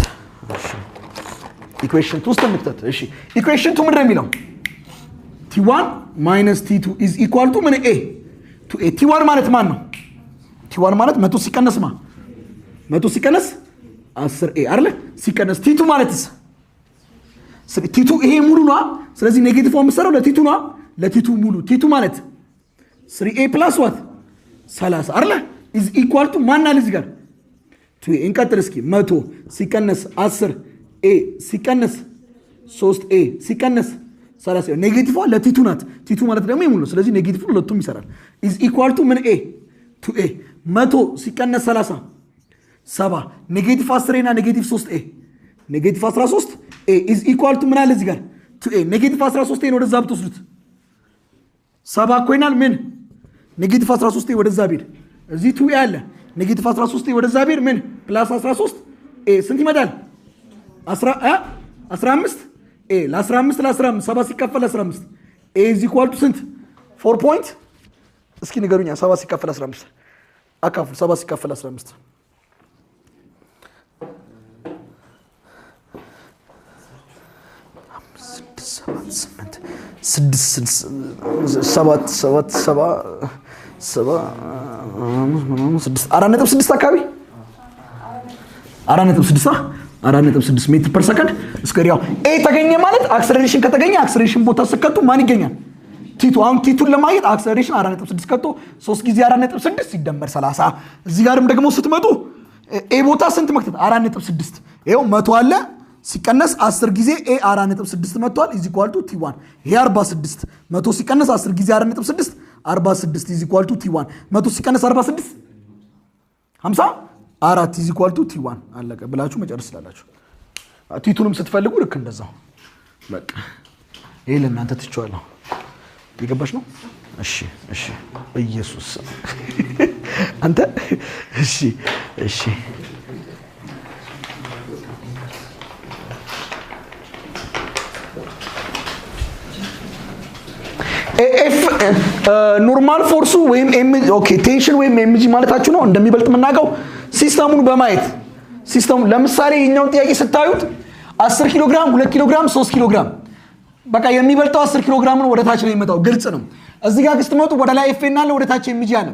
Equation two ውስጥ መክተት። እሺ equation two ምንድን ነው የሚለው? T one minus T two is equal to ምን a two a። T one ማለት ማን ነው? T one ማለት 100 ሲቀነስ ማ 100 ሲቀነስ 10 a አይደለ? ሲቀነስ T two ማለትስ T two ይሄ ሙሉ ነዋ። ስለዚህ negative የምትሰራው ለ T two ነዋ። ለ T two ሙሉ T two ማለት 3 a plus what 30 አይደለ? Is equal to ማን አለ እዚህ ጋር two a። እንቀጥል እስኪ 100 ሲቀነስ 10 a ሲቀነስ 3 a ሲቀነስ 30። Negative ለ T two ናት። T two ማለት ደግሞ የሙሉ ነው። ስለዚህ negative ሁለቱም ይሰራል። Is equal to ምን a two a። 100 ሲቀነስ 30 70። Negative 10 እና negative 3 a negative 13 a is equal to ምን አለ እዚህ ጋር two a። Negative 13 a ን ወደዛ ብትወስዱት 70 እኮ ይሆናል። ምን negative 13 a ወደዛ ቢሄድ እዚህ two a አለ። Negative 13 a ወደዛ ቢሄድ ምን plus 13 a ስንት ይመጣል? 15 a። ለ15 ለ15 7 ሲካፈል 15 a is equal to ስንት? 4 point እስኪ ንገሩኛ። 7 ሲካፈል 15 አካፍሉ። 7 ሲካፈል 15 6 7 8 6 7 7 7 7 6 4.6 አካባቢ 4.6 4.6 meter per second square። ያው a ተገኘ ማለት acceleration ከተገኘ acceleration ቦታ ስከቱ ማን ይገኛል? T two። አሁን T two ን ለማግኘት acceleration 4.6 ከቶ 3 ጊዜ 4.6 ሲደመር 30። እዚህ ጋርም ደግሞ ስትመጡ a ቦታ ስንት መክተት? 4.6። ይኸው 100 አለ ሲቀነስ 10 ጊዜ a 4.6 መጥቷል። Is equal to T one። ይሄ 46 100 ሲቀነስ 10 ጊዜ 4.6 46 is equal to T one። 100 ሲቀነስ 46 54 is equal to T one። አለቀ ብላችሁ መጨረስ ስላላችሁ T two ንም ስትፈልጉ ልክ እንደዛው። በቃ ይሄ ለእናንተ ትቼዋለሁ። የገባሽ ነው? እሺ እሺ። በኢየሱስ አንተ እሺ እሺ። F normal force ኡ ወይም m okay tension ወይም mg ማለታችሁ ነው። እንደሚበልጥ የምናውቀው system ኡን በማየት system ኡ ለምሳሌ የኛውን ጥያቄ ስታዩት 10 ኪሎ ግራም፣ 2 ኪሎ ግራም፣ 3 ኪሎ ግራም በቃ የሚበልጠው 10 ኪሎ ግራም ነው። ወደ ታች ነው የሚመጣው፣ ግልጽ ነው። እዚህ ጋር ስትመጡ ወደ ላይ FN አለ፣ ወደ ታች mg አለ።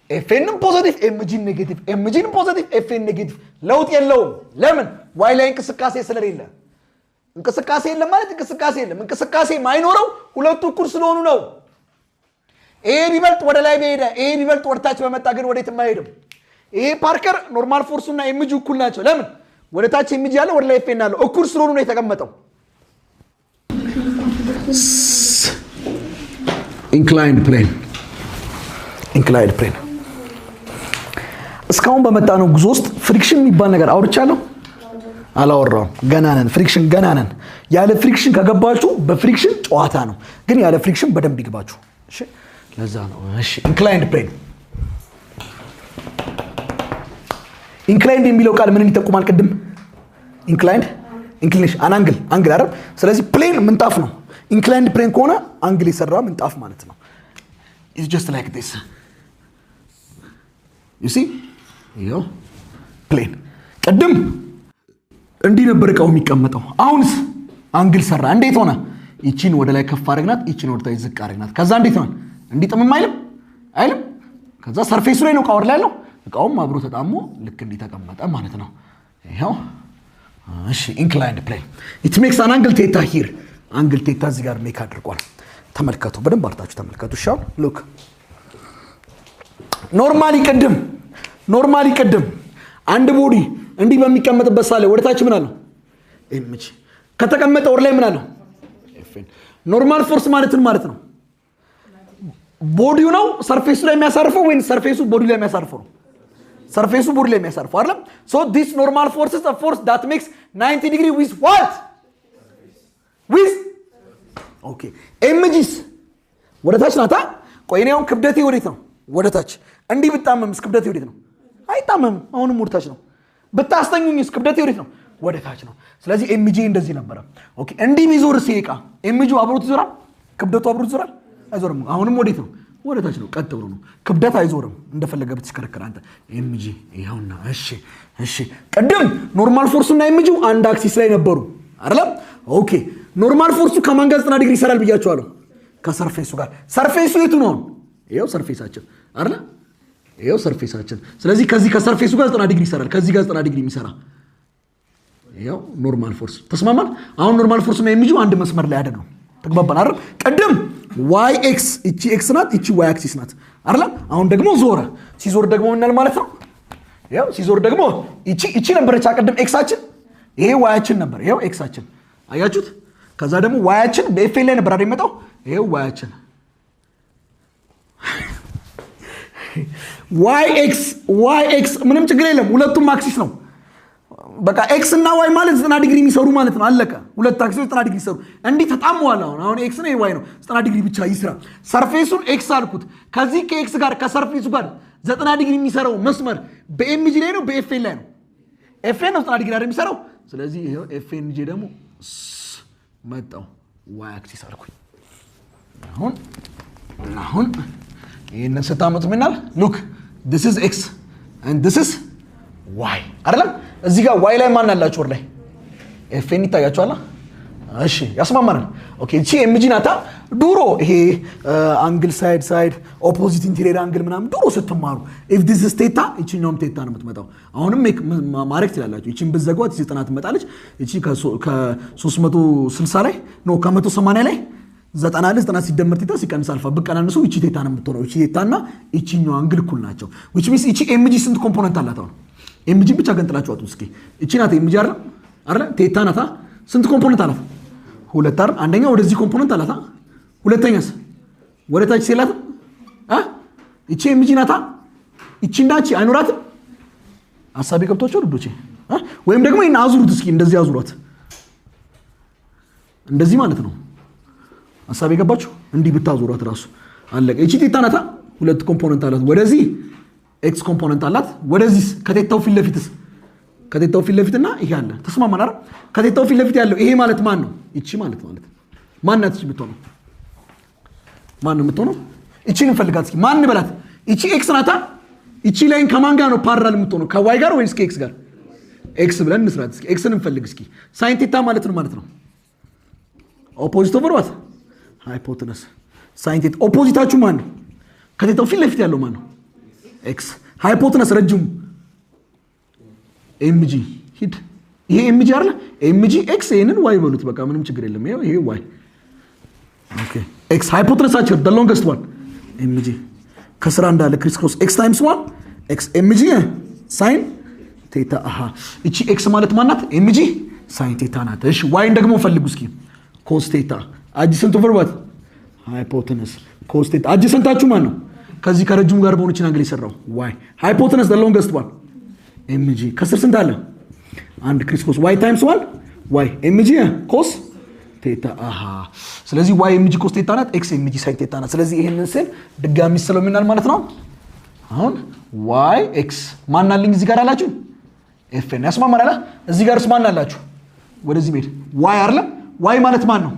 FN ም positive mg ን negative፣ mg ን positive FN negative፣ ለውጥ የለውም። ለምን? Y ላይ እንቅስቃሴ ስለሌለ። እንቅስቃሴ የለም ማለት እንቅስቃሴ የለም። እንቅስቃሴ ማይኖረው ሁለቱ እኩል ስለሆኑ ነው። ይሄ ቢበልጥ ወደ ላይ በሄደ፣ ይሄ ቢበልጥ ወደ ታች በመጣ ግን ወዴትም አይሄድም። ይሄ ፓርከር normal force ኡና mg እኩል ናቸው። ለምን? ወደ ታች mg አለ፣ ወደ ላይ FN አለ። እኩል ስለሆኑ ነው የተቀመጠው። Inclined plane inclined plane። እስካሁን በመጣነው ጉዞ ውስጥ friction የሚባል ነገር አውርቻለሁ? አላወራውም። ገና ነን። Friction ገና ነን። ያለ friction ከገባችሁ በ friction ጨዋታ ነው፣ ግን ያለ friction በደንብ ይግባችሁ። እሺ፣ ለዛ ነው። እሺ፣ inclined plane። Inclined የሚለው ቃል ምንን ይጠቁማል? ቅድም inclined inclination an angle angle አይደል? ስለዚህ plane ምንጣፍ ነው። Inclined plane ከሆነ angle የሰራ ምንጣፍ ማለት ነው። It's just like this, you see። ይኸው plane ቅድም እንዲህ ነበር እቃው የሚቀመጠው። አሁንስ Angle ሰራ። እንዴት ሆነ? ይቺን ወደ ላይ ከፍ አድርግናት፣ ይቺን ወደ ታች ዝቅ አድርግናት። ከዛ እንዴት ሆነ? እንዲጥምም አይልም አይልም። ከዛ surface ኡ ላይ ነው እቃው ላይ ያለው፣ እቃውም አብሮ ተጣሞ ልክ እንዲህ ተቀመጠ ማለት ነው። ይኸው እሺ፣ inclined plane it makes an angle theta here። Angle theta እዚህ ጋር make አድርጓል። ተመልከቱ፣ በደንብ አርታችሁ ተመልከቱ። እሺ አሁን look፣ normally ቅድም አንድ body እንዲህ በሚቀመጥበት ሳለ ወደ ታች ምን አለው? mg። ከተቀመጠ ወደ ላይ ምን አለው? FN። Normal force ማለት ምን ማለት ነው? Body ው ነው surface ኡ ላይ የሚያሳርፈው ወይም surface ኡ body ላይ የሚያሳርፈው ነው? Surface ኡ body ላይ የሚያሳርፈው አይደለም? So this normal force is a force that makes 90 degree with what? With, okay, mg ስ ወደ ታች ናታ። ቆይ እኔ አሁን ክብደቴ ወዴት ነው? ወደ ታች። እንዲህ ብጣመምስ ክብደቴ ወዴት ነው? አይጣመምም። አሁንም ወደ ታች ነው። ብታስተኙኝስ ክብደቴ ወዴት ነው? ወደ ታች ነው። ስለዚህ mg እንደዚህ ነበረ። Okay፣ እንዲህ ቢዞርስ ይሄ ዕቃ mg አብሮት ይዞራል? ክብደቱ አብሮት ይዞራል? አይዞርም። አሁንም ወዴት ነው? ወደ ታች ነው። ቀጥ ብሎ ነው። ክብደት አይዞርም። እንደፈለገ ብትሽከረከር አንተ mg ይኸውና። እሺ፣ ቅድም normal force ኡ እና mg ው አንድ axis ላይ ነበሩ አይደለም? Okay፣ normal force ኡ ከማን ጋር 90 ዲግሪ ይሰራል ብያቸዋለሁ? ከ surface ኡ ጋር። Surface ኡ የቱ ነው? ይኸው surface ኣችን አይደለ? ይኸው surface ኣችን። ስለዚህ ከዚህ ከ surface ኡ ጋር 90 ዲግሪ ይሰራል። ከዚህ ጋር 90 ዲግሪ የሚሰራ ይኸው normal force። ተስማማን? አሁን normal force እና mg ው አንድ መስመር ላይ አይደሉም። ተግባባን አይደል? ቅድም y x፣ እቺ x ናት፣ እቺ y axis ናት አይደለም? አሁን ደግሞ ዞረ። ሲዞር ደግሞ ምናል ማለት ነው? ያው ሲዞር ደግሞ እቺ ነበረች ቅድም x ኣችን፣ ይሄ y ኣችን ነበር። ይኸው x ኣችን አያችሁት? ከዛ ደግሞ y ኣችን በ FN ላይ ነበር አይደል የመጣው? ይኸው y ኣችን y x y x ምንም ችግር የለም። ሁለቱም axis ነው። በቃ x እና y ማለት 90 ዲግሪ የሚሰሩ ማለት ነው። አለቀ። ሁለት axis 90 ዲግሪ ይሰሩ። እንዲህ ተጣመዋል። አሁን x ነው y ነው፣ 90 ዲግሪ ብቻ ይስራ። Surface ኡን x አልኩት። ከዚህ ከ x ጋር ከ surface ኡ ጋር 90 ዲግሪ የሚሰራው መስመር በ mg ላይ ነው በ FN ላይ ነው? FN ነው 90 ዲግሪ አይደል የሚሰራው። ስለዚህ ይኸው FN ጂ ደግሞ መጣው y axis አልኩኝ። አሁን ይህንን ስታመጡ ምናል? Look, this is x and this is y አይደለም? እዚህ ጋር y ላይ ማን አላችሁ? ወር ላይ FN ይታያችኋል። እሺ ያስማማናል። Okay፣ እቺ mg ናታ። ድሮ ይሄ angle side side opposite interior angle ምናምን ድሮ ስትማሩ if this is theta ይችኛውም theta ነው የምትመጣው። አሁንም ማድረግ ትችላላችሁ። ይቺን ብትዘጓት ይቺ 90 ትመጣለች። ይቺ ከ360 ላይ፣ no፣ ከ180 ላይ 90 አለ፣ 90 ሲደመር theta ሲቀንስ አልፋ ብቀናንሱ ይቺ theta ነው የምትሆነው። ይቺ theta እና ይቺኛው angle እኩል ናቸው። Which means ይቺ mg ስንት component አላት? አሁን mg ብቻ ገንጥላችሁ አውጡ እስኪ። ይቺ ናት mg አይደል? አይደል? Theta ናታ። ስንት component አላት? ሁለት አይደል? አንደኛ ወደዚህ component አላት። ሁለተኛስ ወደ ታች ሲላትም አ ይቺ mg ናታ። ይቺ እና ይቺ አይኖራትም። ሀሳቤ ገብቷቸው ልጆቼ? ወይም ደግሞ ይሄን አዙሩት እስኪ፣ እንደዚህ አዙሯት። እንደዚህ ማለት ነው። ሀሳብ የገባችሁ? እንዲህ ብታዞሯት ራሱ አለቀ። ይቺ theta ናታ። ሁለት component አላት። ወደዚህ x component አላት። ወደዚህ ከ theta ው ፊት ለፊትስ? ከ theta ው ፊት ለፊትና ይሄ አለ። ተስማማን አይደል? ከ theta ው ፊት ለፊት ያለው ይሄ ማለት ማን ነው? ይቺ ማለት ማን ናት? ይቺ የምትሆነው ማን ነው የምትሆነው? ይቺን እንፈልጋት እስኪ። ማን በላት? ይቺ x ናታ። ይቺ line ከማን ጋር ነው parallel የምትሆነው? ከ y ጋር ወይስ ከ x ጋር? X ብለን እንስራት እስኪ። X ን እንፈልግ እስኪ። Sine theta ማለት ነው opposite over what? Hypotenuse። Sine theta opposite ኣችሁ ማን ነው? ከ theta ው ፊት ለፊት ያለው ማን ነው? X። Hypotenuse ረጅሙ mg። ሂድ፣ ይሄ mg አይደለ? mg x፣ ይሄንን y በሉት። በቃ ምንም ችግር የለም። ይሄ y፣ okay። X hypotenuse ኣችን the longest one mg ከስራ እንዳለ criss cross x times 1 x mg sine theta። አሃ፣ እቺ x ማለት ማናት? mg sine theta ናት። እሺ y ን ደግሞ ፈልጉ እስኪ። Cos theta adjacent over what? Hypotenuse። Cos theta adjacent ኣችሁ ማን ነው? ከዚህ ከረጅሙ ጋር በሆነችን angle የሰራው y። Hypotenuse the longest one mg። ከስር ስንት አለ? አንድ። Criss cross y times 1 y mg cos theta። አሃ፣ ስለዚህ y mg cos theta ናት፣ x mg sine theta ናት። ስለዚህ ይሄንን ስል ድጋሚ ስለው ምናል ማለት ነው? አሁን y x ማን አለኝ እዚህ ጋር አላችሁ? FN ያስማማል አላ። እዚህ ጋርስ ማን አላችሁ? ወደዚህ መሄድ y አይደለም? Y ማለት ማን ነው?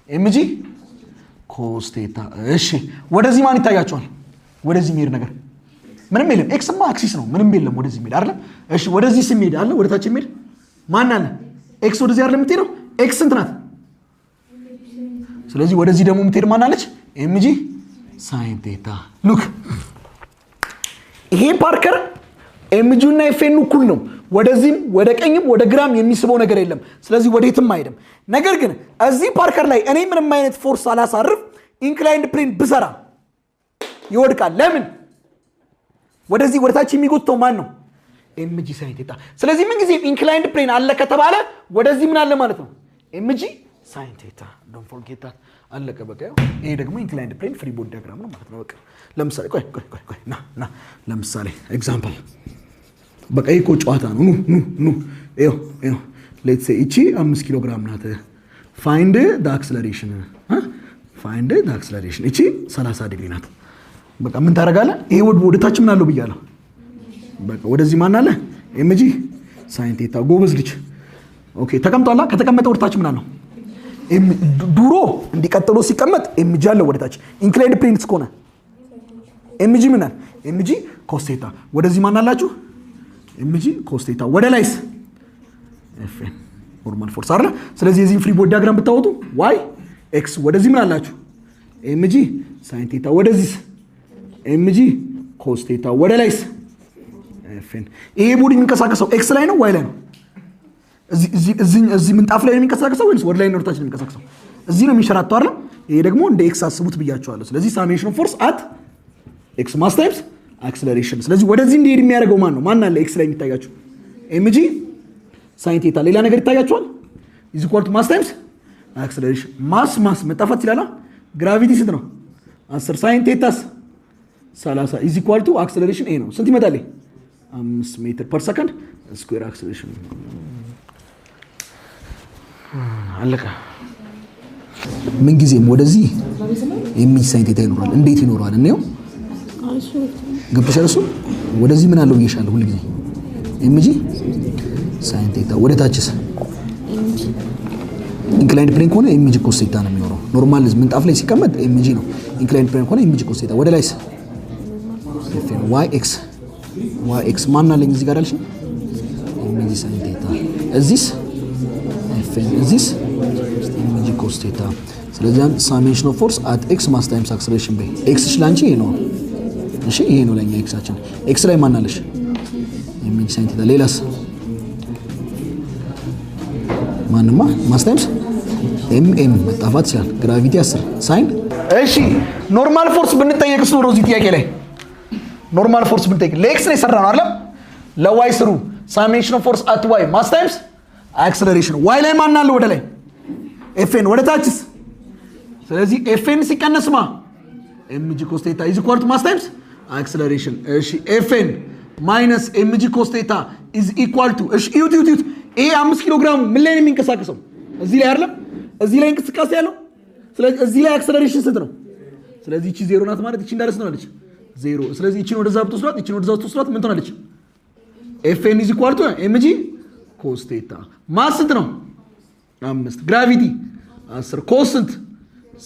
mg cos theta። እሺ ወደዚህ ማን ይታያቸዋል? ወደዚህ የሚሄድ ነገር ምንም የለም። x ማ axis ነው፣ ምንም የለም ወደዚህ የሚሄድ አይደለም። እሺ ወደዚህ ስሚሄድ አለ፣ ወደ ታች የሚሄድ ማን አለ? X ወደዚህ አይደለም የምትሄደው? X ስንት ናት? ስለዚህ ወደዚህ ደግሞ የምትሄድ ማን አለች? mg sine theta። Look፣ ይሄ ፓርከር mg እና FN እኩል ነው። ወደዚህም ወደ ቀኝም ወደ ግራም የሚስበው ነገር የለም። ስለዚህ ወዴትም አይሄድም። ነገር ግን እዚህ ፓርከር ላይ እኔ ምንም አይነት force አላሳርፍ inclined plane ብሰራ ይወድቃል። ለምን? ወደዚህ ወደ ታች የሚጎትተው ማን ነው? mg sine theta። ስለዚህ ምን ጊዜም inclined plane አለ ከተባለ ወደዚህ ምን አለ ማለት ነው? mg sine theta። Don't forget that። አለቀ በቃ። ይሄ ደግሞ inclined plane free body diagram ነው ማለት ነው። በቃ ለምሳሌ፣ ቆይ ቆይ ቆይ ቆይ፣ ና ና፣ ለምሳሌ example፣ በቃ ይሄ እኮ ጨዋታ ነው። ኑ ኑ ኑ፣ ይኸው ይኸው፣ let's say እቺ 5 ኪሎ ግራም ናት። Find the acceleration፣ find the acceleration። እቺ 30 ዲግሪ ናት። በቃ ምን ታደርጋለህ? ይሄ ወደ ታች ምን አለው ብያለሁ። በቃ ወደዚህ ማን አለ? mg sine theta። ጎበዝ ልጅ። Okay፣ ተቀምጧላ። ከተቀመጠ ወደ ታች ምን አለው? ድሮ እንዲቀጥሎ ሲቀመጥ mg አለው ወደ ታች። Inclined plane ከሆነ mg ምን አለ? mg cos theta። ወደዚህ ማን አላችሁ? mg cos theta። ወደ ላይስ FN normal force አይደለ? ስለዚህ የዚህን free body diagram ብታወጡ Y X ወደዚህ ምን አላችሁ? mg sine theta። ወደዚህስ mg cos theta። ወደ ላይስ FN። ይሄ body የሚንቀሳቀሰው X ላይ ነው Y ላይ ነው? እዚህ ምንጣፍ ላይ ነው የሚንቀሳቀሰው ወይስ ወደ ላይ ነው ወደታች ነው የሚንቀሳቀሰው? እዚህ ነው የሚንሸራተው አይደል? ይሄ ደግሞ እንደ X አስቡት ብያቸዋለሁ። ስለዚህ summation force at X mass times acceleration። ስለዚህ ወደዚህ እንዲሄድ የሚያደርገው ማን ነው? ማን አለ X ላይ የሚታያችሁ? mg sine theta። ሌላ ነገር ይታያችኋል? Is equal to mass times acceleration። Mass mass መጣፋት ይችላል። Gravity ስንት ነው? 10። Sine theta ስ 30። Is equal to acceleration a ነው። ስንት ይመጣል? 5 meter per second square acceleration። አለቀ። ምንጊዜም ወደዚህ mg sine theta ይኖራል። እንዴት ይኖረዋል? እንየው። ገብቶሻል? እሱ ወደዚህ ምን አለው ብዬሻለሁ። ሁልጊዜ mg sine theta። ወደ ታችስ inclined plane ከሆነ mg cos theta ነው የሚኖረው። Normal ምንጣፍ ላይ ሲቀመጥ mg ነው። Inclined plane ከሆነ mg cos theta። ወደ ላይስ Y X፣ Y X ማን አለኝ እዚህ ጋር አልሽኝ? mg sine theta። እዚስ FN፣ እዚስ mg cos theta። ስለዚህ summation of force at X mass times acceleration በይ። X ላንቺ ይሄ ነው። እሺ፣ ይሄ ነው ለኛ X ኣችን። X ላይ ማን አለሽ? mg sine theta። ሌላስ ማንማ? Mass times m m መጣፋት ይችላል። Gravity 10 sine። እሺ፣ normal force ብንጠየቅስ ኖሮ፣ እዚህ ጥያቄ ላይ normal force ብንጠይቅ፣ ለ X ነው የሰራ ነው አይደለም? ለ Y ስሩ። Summation of force at Y mass times acceleration። Y ላይ ማን አለ? ወደ ላይ FN፣ ወደ ታችስ? ስለዚህ FN ሲቀነስ ማ mg cos theta is equal to mass times acceleration። እሺ፣ FN minus mg cos theta is equal to፣ እሺ፣ እዩት እዩት እዩት። ይሄ 5 ኪሎ ግራሙ ምን ላይ ነው የሚንቀሳቀሰው? እዚህ ላይ አይደለም? እዚህ ላይ እንቅስቃሴ ያለው። ስለዚህ እዚህ ላይ acceleration ስንት ነው? ስለዚህ እቺ ዜሮ ናት ማለት እቺ እንዳለ ስንት ሆናለች? ዜሮ። ስለዚህ እቺን ወደዛ ብትወስዷት፣ እቺን ወደዛ ብትወስዷት ምን ትሆናለች? FN is equal to mg cos theta። Mass ስንት ነው? 5። Gravity 10። Cos ስንት?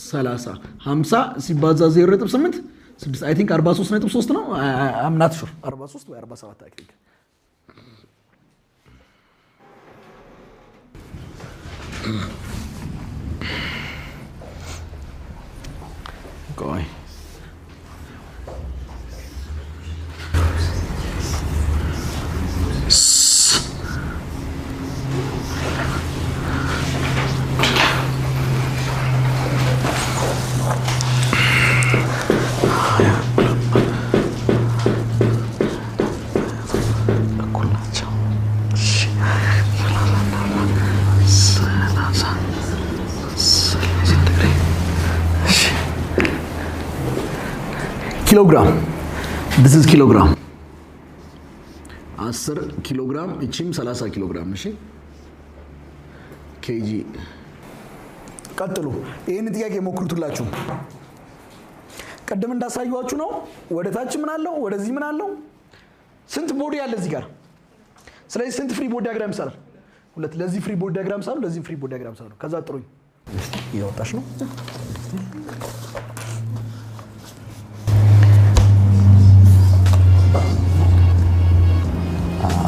30። 50 ሲባዛ 0.8 6፣ I think 43.3 ነው። I'm not sure፣ 43 ወይ 47 I think። ቆይ፣ እኩል ናቸው። 30 30 ዲግሪ ኪሎግራም፣ this is ኪሎግራም፣ 10 ኪሎ ግራም፣ እቺም 30 ኪሎ ግራም። እሺ፣ kg። ቀጥሉ። ይህን ጥያቄ ሞክሩትላችሁ። ቅድም እንዳሳየኋችሁ ነው። ወደ ታች ምን አለው? ወደዚህ ምን አለው? ስንት body አለ እዚህ ጋር? ስለዚህ ስንት free body diagram ይሳላል? ሁለት። ለዚህ free body diagram ሳሉ፣ ለዚህ free body diagram ሳሉ። ከዛ ጥሩኝ። እያወጣሽ ነው።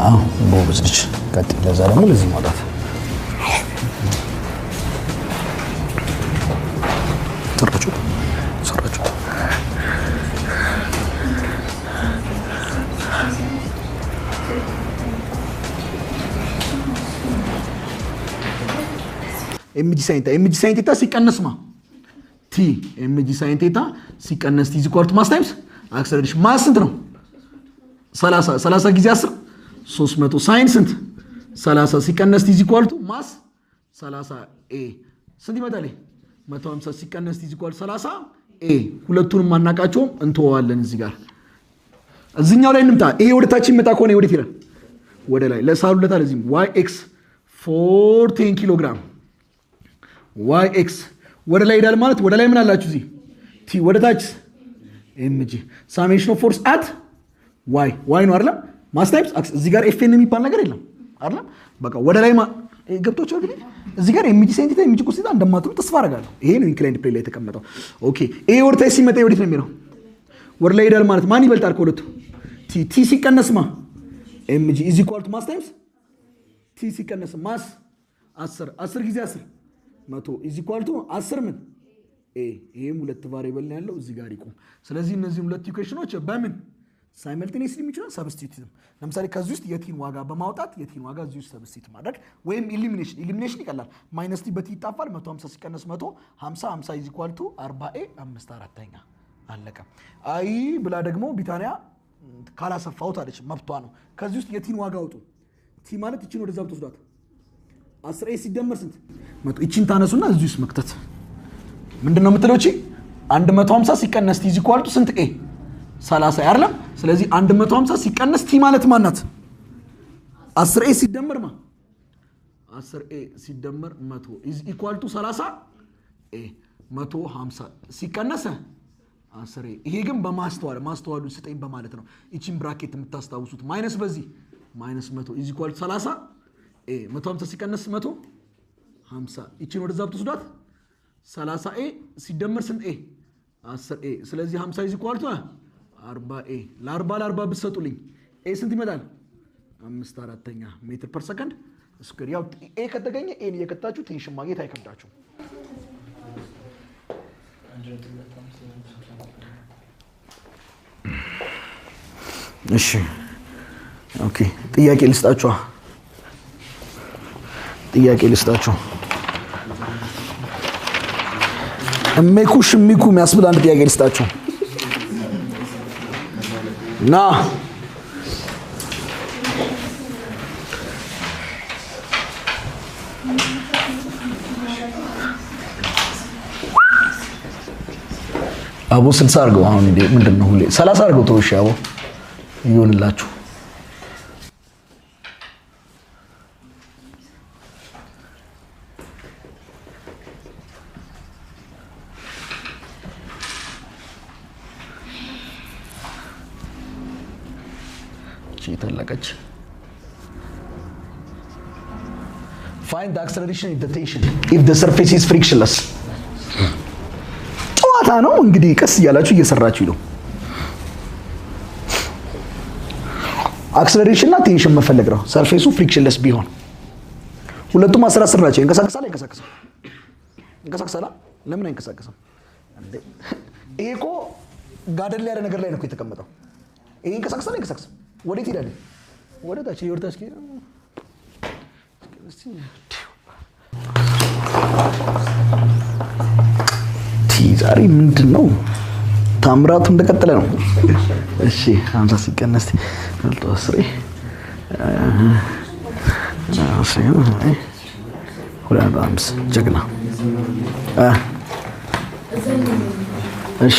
አዎ፣ ጎበዝ ልጅ። ቀጥይ። ለዛ ደግሞ ለዚህ ማውጣት። mg sine theta mg sine theta ሲቀነስ ማ T mg sine theta ሲቀነስ T is equal to mass times acceleration። Mass ስንት ነው? 30 30 ጊዜ 10 300 sine ስንት 30 ሲቀነስ T is equal to mass 30 a ስንት ይመጣል? 150 ሲቀነስ T is equal to 30 a። ሁለቱንም አናቃቸውም እንተወዋለን። እዚህ ጋር እዚህኛው ላይ እንምጣ። ይሄ ወደ ታች ይመጣ ከሆነ ወዴት ይላል? ወደ ላይ ለሳሉለታል። እዚህም y x 14 ኪሎ ግራም y x ወደ ላይ ይሄዳል ማለት ወደ ላይ ምን አላችሁ እዚህ T ወደ ታች mg summation of force at y y ነው አይደለም? Mass times እዚህ ጋር FN የሚባል ነገር የለም አይደለም? በቃ ወደ ላይ ገብቶቻል። እንግዲህ እዚህ ጋር mg sine theta mg cos theta እንደማትሉ ተስፋ አደርጋለሁ። ይሄ ነው inclined plane ላይ የተቀመጠው። Okay ይሄ ወደ ታች ሲመጣ ወዴት ነው የሚለው? ወደ ላይ ይሄዳል ማለት ማን ይበልጣል ከሁለቱ? T T ሲቀነስ ማ mg is equal to mass times T ሲቀነስ mass 10 10 ጊዜ 10 100 is equal to 10 ምን a። ይሄም ሁለት variable ነው ያለው እዚህ ጋር ይቁም። ስለዚህ እነዚህ ሁለት equation ኖች በምን simultaneously የሚችላል substitute ም። ለምሳሌ ከዚህ ውስጥ የ T ን ዋጋ በማውጣት የ T ን ዋጋ እዚህ ውስጥ substitute ማድረግ ወይም elimination elimination ይቀላል። Minus T በ T ይጣፋል። 150 ሲቀነስ 100 50 50 is equal to 40 a 5/4 አለቀ። አይ ብላ ደግሞ ቢታንያ ካላሰፋሁት አለች፣ መብቷ ነው። ከዚህ ውስጥ የ T ን ዋጋ አውጡ። T ማለት ይችን ወደዛ ብትወስዷት 10 a ሲደመር ስንት 100 ይችን ታነሱና እዚህ ውስጥ መክተት ምንድን ነው የምትለው? እቺ 150 ሲቀነስ T is equal to ስንት a 30 አይደለም? ስለዚህ 150 ሲቀነስ T ማለት ማናት? 10 a ሲደመር ማ 10 a ሲደመር 100 is equal to 30 a 150 ሲቀነስ 10 a። ይሄ ግን በማስተዋል ማስተዋሉን ስጠኝ በማለት ነው። ይቺን bracket የምታስታውሱት minus በዚህ minus 100 is equal to 30 a 150 ሲቀነስ 100 50 ይቺን ወደዛ ብትወስዷት 30 a ሲደመር ስንት a 10 a። ስለዚህ 50 is equal to 40 a። ለ40 ለ40 ብትሰጡልኝ a ስንት ይመጣል? 5/4 meter per second square። ያው a ከተገኘ a ን እየከታችሁ tension ማግኘት አይከብዳችሁም። እሺ okay፣ ጥያቄ ልስጣችሁ። ጥያቄ ልስጣችሁ። እሜኩ ሽሚኩ የሚያስብል አንድ ጥያቄ ልስጣችሁ። ና አቦ 60 አድርገው። አሁን እንዴ ምንድን ነው ሁሌ 30 አድርገው። ተው እሺ አቦ ይሆንላችሁ። የተለቀች Find the acceleration if the tension if the surface is frictionless። ጨዋታ ነው እንግዲህ ቀስ እያላችሁ እየሰራችሁ ነው። Acceleration እና tension መፈለግ ነው። Surface ኡ frictionless ቢሆን ሁለቱም 10 10 ናቸው። ይንቀሳቀሳል አይንቀሳቀስም? ይንቀሳቀሳል። ለምን አይንቀሳቀስም? ይሄ እኮ ጋደል ያለ ነገር ላይ ነው እኮ የተቀመጠው። ይሄ ይንቀሳቀሳል አይንቀሳቀስም? ወዴት ይሄዳል? ወደ ታች። ወደ ታች። ዛሬ ምንድን ነው ታምራቱ እንደቀጠለ ነው። እሺ 50 ሲቀነስ 10 2.5 ጀግና። እሺ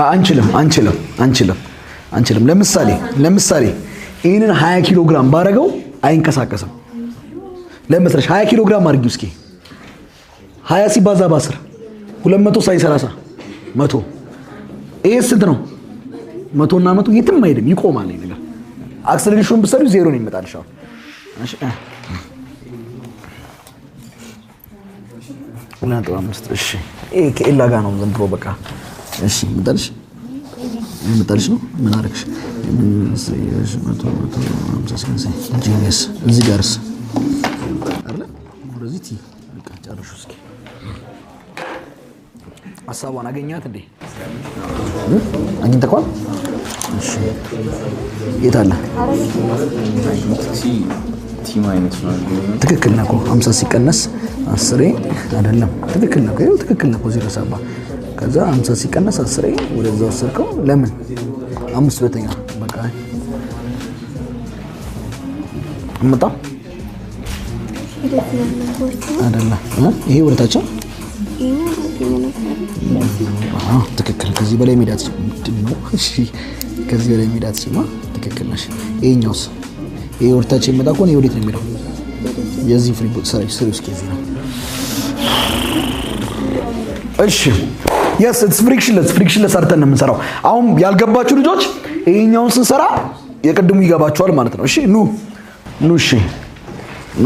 አንችልም አንችልም አንችልም አንችልም። ለምሳሌ ለምሳሌ ይህንን 20 ኪሎ ግራም ባረገው አይንቀሳቀስም። ለምሳሌ 20 ኪሎ ግራም አድርጊው እስኪ 20 ሲባዛ በ10 200 sine 30 100 ይሄ ስንት ነው? 100 እና 100 የትም አይሄድም፣ ይቆማል። ይሄ ነገር acceleration ኑን ብትሰሪው ዜሮ ነው ይመጣልሽ። አሁን እሺ 2.5 እሺ፣ ይሄ ከኤላ ጋር ነው ዘንድሮ በቃ። እሺ ይመጣልሽ ይመጣልሽ ነው። ምን አደረግሽ? Genius። እዚህ ጋርስ አይደለ? ወደዚህ T በቃ ጨርሹ እስኪ። ሀሳቧን አገኛት እንዴ? አግኝተኳል? እሺ የት አለ? T minus ነው። ትክክል ነህ እኮ። 50 ሲቀነስ 10 አይደለም። ትክክል ነህ እኮ፣ ይኸው ትክክል ነህ እኮ። እዚህ ድረስ አባ፣ ከዛ 50 ሲቀነስ 10 ወደዛ ወሰድከው። ለምን 5/2? በቃ አመጣ አይደለም ይሄ ወደታች። አዎ ትክክል። ከዚህ በላይ መሄድ አትችልም። ምንድን ነው? እሺ ከዚህ በላይ መሄድ አትችልም። ትክክል ነሽ። ይሄኛውስ? ይሄ ወደታች የሚመጣ ከሆነ ይሄ ወዴት ነው የሚሄደው? የዚህ free body ስሪ እስኪ እዚህ ነው። እሺ yes, it's frictionless። Frictionless ሰርተን ነው የምንሰራው። አሁን ያልገባችሁ ልጆች ይሄኛውን ስንሰራ የቅድሙ ይገባችኋል ማለት ነው። እሺ ኑ ኑ፣ እሺ ኑ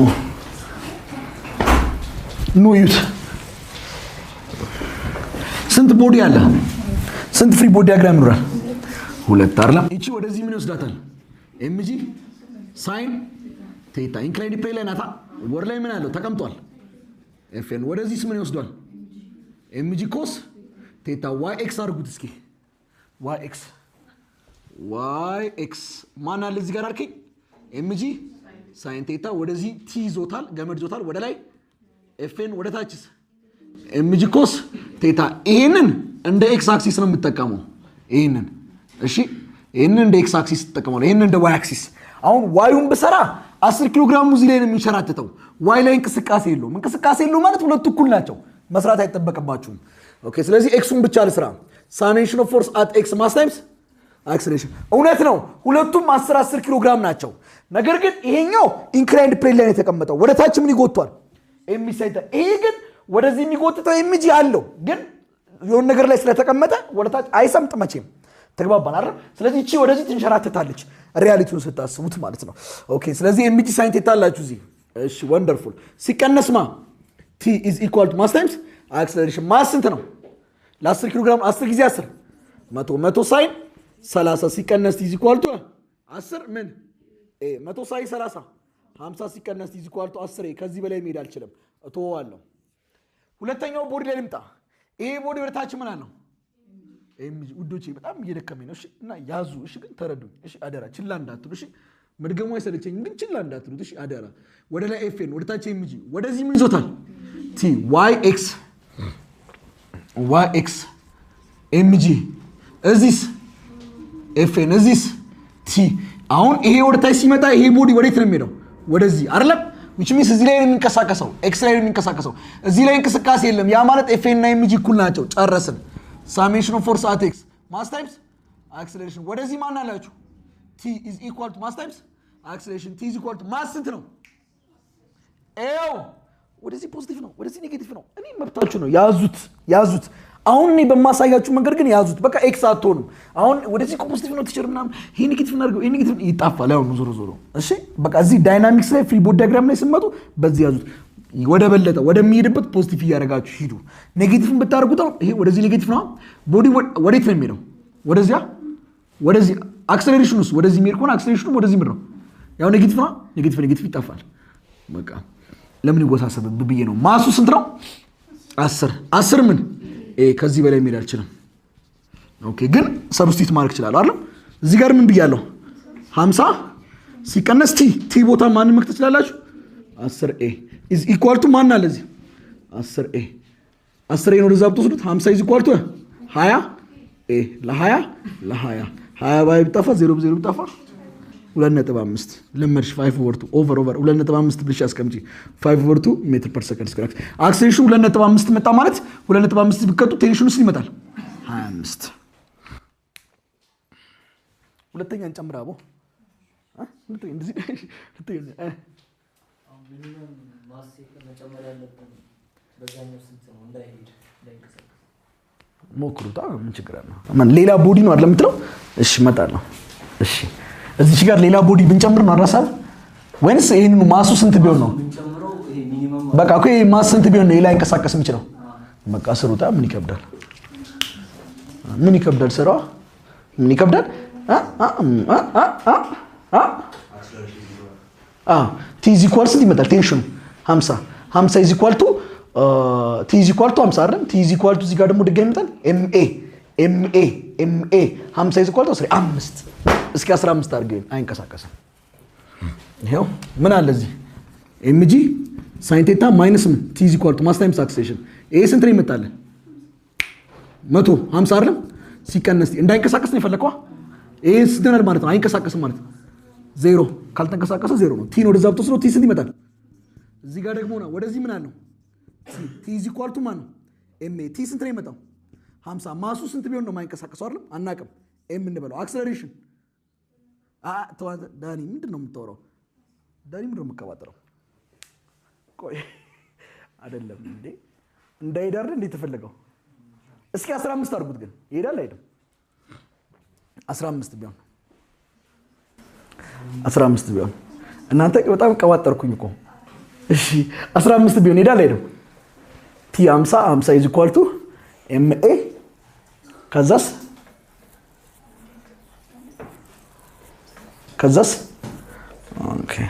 ኑ እዩት። ስንት body አለ? ስንት free body diagram ይኖራል? ሁለት አይደለም? እቺ ወደዚህ ምን ይወስዳታል? mg sine theta inclined plane ላይ ናታ። ወደ ላይ ምን አለው? ተቀምጧል። Fn። ወደዚህስ ምን ይወስዷል? mg cos theta። Y x አድርጉት እስኪ። Y x፣ Y x ማን አለ እዚህ ጋር አልከኝ? mg sine theta ወደዚህ T ይዞታል፣ ገመድ ይዞታል። ወደ ላይ Fn፣ ወደ ታችስ mg cos theta። ይሄንን እንደ x axis ነው የምጠቀመው። ይሄንን እሺ፣ ይሄንን እንደ x axis ትጠቀማለህ። ይሄንን እንደ y axis። አሁን y ኡን ብሰራ 10 ኪሎ ግራሙ እዚህ ላይ ነው የሚንሸራተተው። Y ላይ እንቅስቃሴ የለውም። እንቅስቃሴ የለውም ማለት ሁለቱ እኩል ናቸው። መስራት አይጠበቅባችሁም። Okay፣ ስለዚህ x ኡን ብቻ ልስራ። Summation of force at x mass times acceleration። እውነት ነው፣ ሁለቱም 10 10 ኪሎ ግራም ናቸው። ነገር ግን ይሄኛው inclined plane ላይ ነው የተቀመጠው። ወደ ታች ምን ይጎቷል? mg sine። ይሄ ግን ወደዚህ የሚጎትተው mg አለው፣ ግን የሆነ ነገር ላይ ስለተቀመጠ ወደ ታች አይሰምጥ መቼም። ተግባባን አይደል? ስለዚህ እቺ ወደዚህ ትንሸራተታለች፣ reality ውን ስታስቡት ማለት ነው። Okay፣ ስለዚህ mg sine theta አላችሁ እዚህ። እሺ wonderful። ሲቀነስ ማ T is equal to mass times acceleration። Mass ስንት ነው? ለ10 ኪሎ ግራም 10 ጊዜ 10 100፣ 100 sine 30 ሲቀነስ T is equal to 10 ምን a። 100 sine 30 50 ሲቀነስ T is equal to 10 a። ከዚህ በላይ መሄድ አልችልም፣ እተወዋለሁ። ሁለተኛው body ላይ ልምጣ። ይሄ body ወደ ታች ምን አለው? Mg። ውዶቼ በጣም እየደከመኝ ነው። እሺ እና ያዙ። እሺ ግን ተረዱኝ። እሺ አደራ ችላ እንዳትሉ። እሺ መድገሙ አይሰለቸኝም፣ ግን ችላ እንዳትሉት። እሺ አደራ። ወደ ላይ Fn፣ ወደ ታች mg፣ ወደዚህ ምን ይዞታል? T። Y x፣ Y x mg፣ እዚስ Fn፣ እዚስ T። አሁን ይሄ ወደ ታች ሲመጣ ይሄ body ወዴት ነው የሚሄደው? ወደዚህ አይደለም? Which means እዚህ ላይ ነው የሚንቀሳቀሰው፣ x ላይ ነው የሚንቀሳቀሰው። እዚህ ላይ እንቅስቃሴ የለም። ያ ማለት Fn እና mg እኩል ናቸው። ጨረስን። Summation of force at x mass times acceleration። ወደዚህ ማን አላችሁ? T is equal to mass times acceleration። T is equal to mass ስንት ነው? ኤው ወደዚህ positive ነው፣ ወደዚህ negative ነው። እኔ መብታችሁ ነው። ያዙት፣ ያዙት። አሁን እኔ በማሳያችሁ መንገድ ግን ያዙት። በቃ x አትሆኑም። አሁን ወደዚህ እኮ positive ነው teacher ምናምን፣ ይሄ negative እናድርገው፣ ይሄ negative ይጣፋል። ያው ዞሮ ዞሮ እሺ፣ በቃ እዚህ dynamics ላይ free body diagram ላይ ስትመጡ በዚህ ያዙት። ወደ በለጠ ወደሚሄድበት positive እያደረጋችሁ ሂዱ። Negative ን ብታደርጉት አሁን ይሄ ወደዚህ negative ነው። Body ወዴት ነው የሚሄደው? ወደዚያ፣ ወደዚህ። Acceleration ውስጥ ወደዚህ የሚሄድ ከሆነ acceleration ኑ ወደዚህ ምንድን ነው? ያው negative ነው። Negative negative ይጠፋል። በቃ ለምን ይወሳሰብ ብዬ ነው። Mass ኡ ስንት ነው? 10፣ 10 ምን a። ከዚህ በላይ መሄድ አልችልም። Okay ግን substitute ማድረግ እችላለሁ አይደል? እዚህ ጋር ምን ብያለሁ? 50 ሲቀነስ T። T ቦታ ማንን መክተት ትችላላችሁ? 10 a is equal to ማን አለ እዚህ? 10 a። 10 a ነው። ወደዛ ብትወስዱት 50 is equal to 20 a። ለ20 ለ20 20 ባይ ቢጠፋ፣ ዜሮ ዜሮ ቢጠፋ 2.5። ለመድሽ። 5 over 2 over over 2.5 ብለሽ አስቀምጪ። 5 over 2 meter per second square። Acceleration ኑ 2.5 መጣ ማለት 2.5 ቢቀጡ tension ኑ ስንት ይመጣል? 25። ሁለተኛ እንጨምር አቦ ሁለተኛ እንደዚህ ሁለተኛ Minimum mass መጨመር ያለብን በዛኛው ስንት ነው እንዳይሄድ እንዳይንቀሳቀስ? ሞክሩታ፣ ምን ችግር አለው? ማን ሌላ body ነው አይደል የምትለው? እሺ እመጣለሁ። እሺ እዚች ጋር ሌላ body ብንጨምር ነው አራሳብ ወይንስ ይሄንን mass ኡ ስንት ቢሆን ነው? ብንጨምረው ይሄ minimum በቃ እኮ ይሄ mass ስንት ቢሆን ነው ሌላ ይንቀሳቀስ የሚችለው? በቃ ስሩታ፣ ምን ይከብዳል? ምን ይከብዳል? ስራዋ ምን ይከብዳል? አ አ አ አ አ አ አ T is equal ስንት ይመጣል? Tension ኑ 50፣ 50 is equal to T is equal to 50 አይደል? T is equal to እዚህ ጋር ደግሞ ድጋሚ ይመጣል ma ma ma 50 is equal to 15። እስኪ 15 አድርገው አይንቀሳቀስም። ይሄው ምን አለ እዚህ mg sine theta minus ምን T is equal to mass times acceleration። ይሄ ስንት ነው ይመጣል? 150 አይደለም? ሲቀነስ እንዳይንቀሳቀስ ነው የፈለከው። ይሄ ስንት ይሆናል ማለት ነው? አይንቀሳቀስም ማለት ነው። ዜሮ ካልተንቀሳቀሰ ዜሮ ነው። T ን ወደዛ ብትወስደው T ስንት ይመጣል? እዚህ ጋር ደግሞ ነው ወደዚህ ምን አለው? T is equal to ማን ነው? ma። T ስንት ነው የመጣው? 50። Mass ኡ ስንት ቢሆን ነው የማይንቀሳቀሰው? አይደለም አናውቅም። m እንበለው። Acceleration ዳኒ ምንድን ነው የምታወራው? ዳኒ ምንድን ነው የምትቀባጥረው? ቆይ አይደለም እንዴ እንዳይሄድ አይደል እንዴ የተፈለገው? እስኪ 15 አድርጉት ግን ይሄዳል አይሄድም? 15 ቢሆን 15 ቢሆን እናንተ በጣም ቀባጠርኩኝ እኮ። እሺ 15 ቢሆን ይሄዳል አይሄድም? T 50 50 is equal to ma ከዛስ ከዛስ okay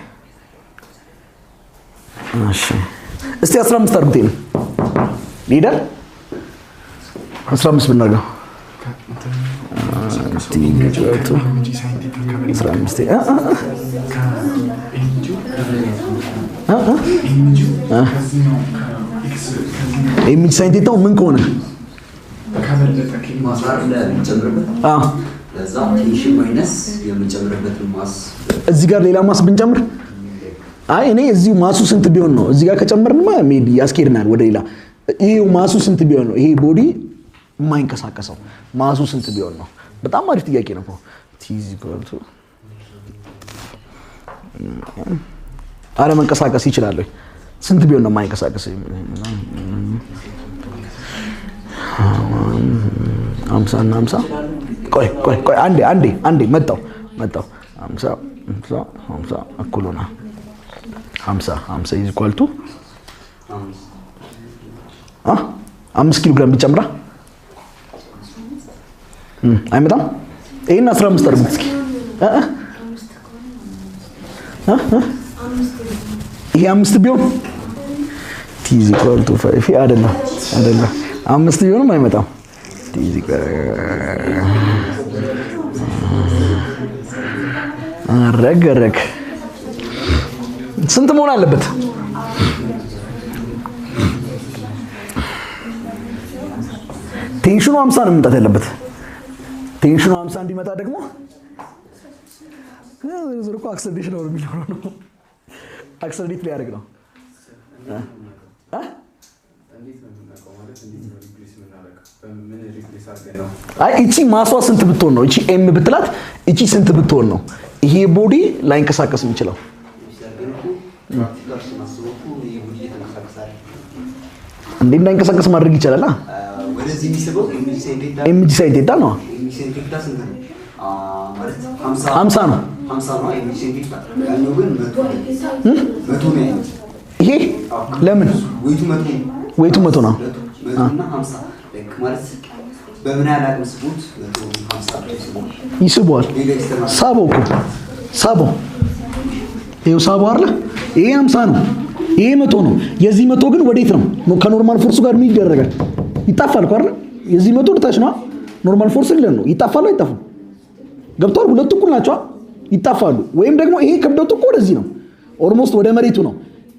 እሺ እስቲ 15 አድርጉት ይሄን ይሄዳል። 15 ብናደርገው 15 mg sine theta ው ምን ከሆነ Mass የምንጨምርበት ለዛ tension minus የምንጨምርበትን mass። እዚህ ጋር ሌላ mass ብንጨምር፣ አይ እኔ እዚሁ mass ኡ ስንት ቢሆን ነው? እዚህ ጋር ከጨመርንማ maybe ያስኬድናል ወደ ሌላ። ይሄው mass ኡ ስንት ቢሆን ነው ይሄ body የማይንቀሳቀሰው? Mass ኡ ስንት ቢሆን ነው? በጣም አሪፍ ጥያቄ ነው እኮ። T is equal to አለመንቀሳቀስ ይችላል ወይ? ስንት ቢሆን ነው የማይንቀሳቀስ? 50 እና 50። ቆይ ቆይ ቆይ፣ አንዴ አንዴ አንዴ፣ መጣው መጣው። 50 50 50 እኩል ሆነ 50 50 is equal to 5 ኪሎ ግራም ቢጨምራ አይመጣም? ይሄን 15 አድርጉት እስኪ። እ እ እ ይሄ 5 ቢሆን T is equal to 5 አይደለም አይደለም፣ 5 ቢሆንም አይመጣም። T is equal አረግ አረግ ስንት መሆን አለበት? Tension ኑ 50 ነው መምጣት ያለበት። Tension ኑ 50 እንዲመጣ ደግሞ ዞሮ እኮ acceleration ነው የሚኖረው ነው። Accelerate ሊያደርግ ነው። እ እንዴት ነው የምናውቀው? ማለት እንዴት ነው replace የምናደርገው? በምን replace አድርገን ነው? አይ እቺ mass ዋ ስንት ብትሆን ነው? እቺ m ብትላት እቺ ስንት ብትሆን ነው ይሄ body ላይንቀሳቀስ የሚችለው? ግን እኮ practical ስናስበው እኮ ይህ body እየተንቀሳቀሰ አይደል? እንዴ እንዳይንቀሳቀስ ማድረግ ይቻላል። ወደዚህ የሚስበው mg sine theta mg sine theta ነው። mg sine theta ስንት ነው? ማለት 50 50 ነው። 50 ነው mg sine theta። ያኛው ግን 100 ነው። 100 ነው ያኛው። ይሄ ለምን weight ኡ 100 ነው። Weight ኡ 100 ነው። 100 እና 50 like ማለት በምን ያህል አቅም ስቦት 150 ስቦት ይስበዋል። ሌላ external ሳበው እኮ ሳበው። ይኸው ሳበው አይደለ? ይሄ 50 ነው። ይሄ 100 ነው። የዚህ 100 ግን ወዴት ነው? ከ normal force ኡ ጋር ምን ይደረጋል? ይጣፋል እኮ አይደለ? የዚህ 100 ወደታች ነው። Normal force ሊለን ነው። ይጣፋሉ አይጣፉም? ገብቷል? ሁለቱ እኩል ናቸው። ይጣፋሉ። ወይም ደግሞ ይሄ ክብደቱ እኮ ወደዚህ ነው፣ almost ወደ መሬቱ ነው።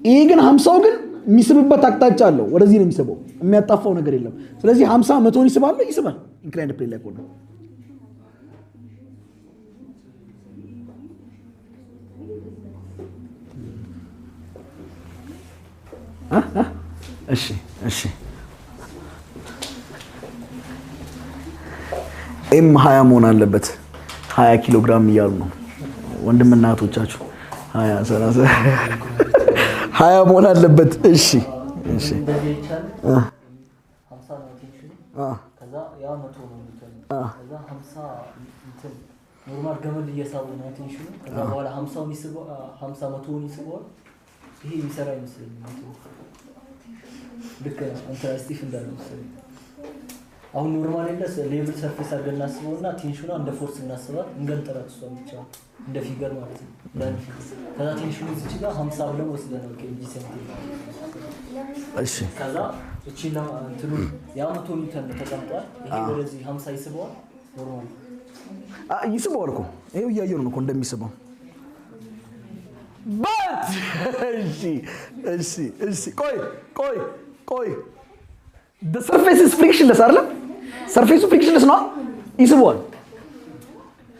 ይሄ ግን 50ው ግን የሚስብበት አቅጣጫ አለው። ወደዚህ ነው የሚስበው። የሚያጣፋው ነገር የለም። ስለዚህ 50 100ን ይስባል ይስባል። Inclined plane ላይ ከሆነ እሺ እሺ m 20 መሆን አለበት። 20 ኪሎ ግራም እያሉ ነው ወንድምና እህቶቻችሁ። 20 30 20 መሆን አለበት። እሺ እሺ እንደዚህ ይቻላል። 50 ነው tension ኑ። ከዛ ያ 100 ነው የሚሆነው። ከዛ 50 እንትን normal ገመድ እየሳቡ ነው tension ኑ። ከዛ በኋላ 50ውን ይስበው 50 100ውን ይስበዋል። ይሄ የሚሰራ አይመስለኝም። እንትኑ ልክ እንትን ስቲፍ እንዳለ መሰለኝ። አሁን normal የለ level surface አድርገን እናስበውና tension ኗ እንደ force እናስባት እንገንጠላት እሷን ብቻ። እንደ figure ማለት ነው። እንደ figure ከዛ tension ኑ እዚች ጋር 50 ብለን ወስደናል ከ mg sine theta። እሺ ከዛ እቺ እንትኑ ያ 100 ኒውተን ተቀምጧል። ይሄ ወደዚህ 50 ይስበዋል። Normal ይስበዋል እኮ ይኸው እያየሁ ነው እኮ እንደሚስበው። But እሺ እሺ እሺ ቆይ ቆይ ቆይ፣ the surface is frictionless አይደለም? Surface ኡ frictionless ነው። ይስበዋል።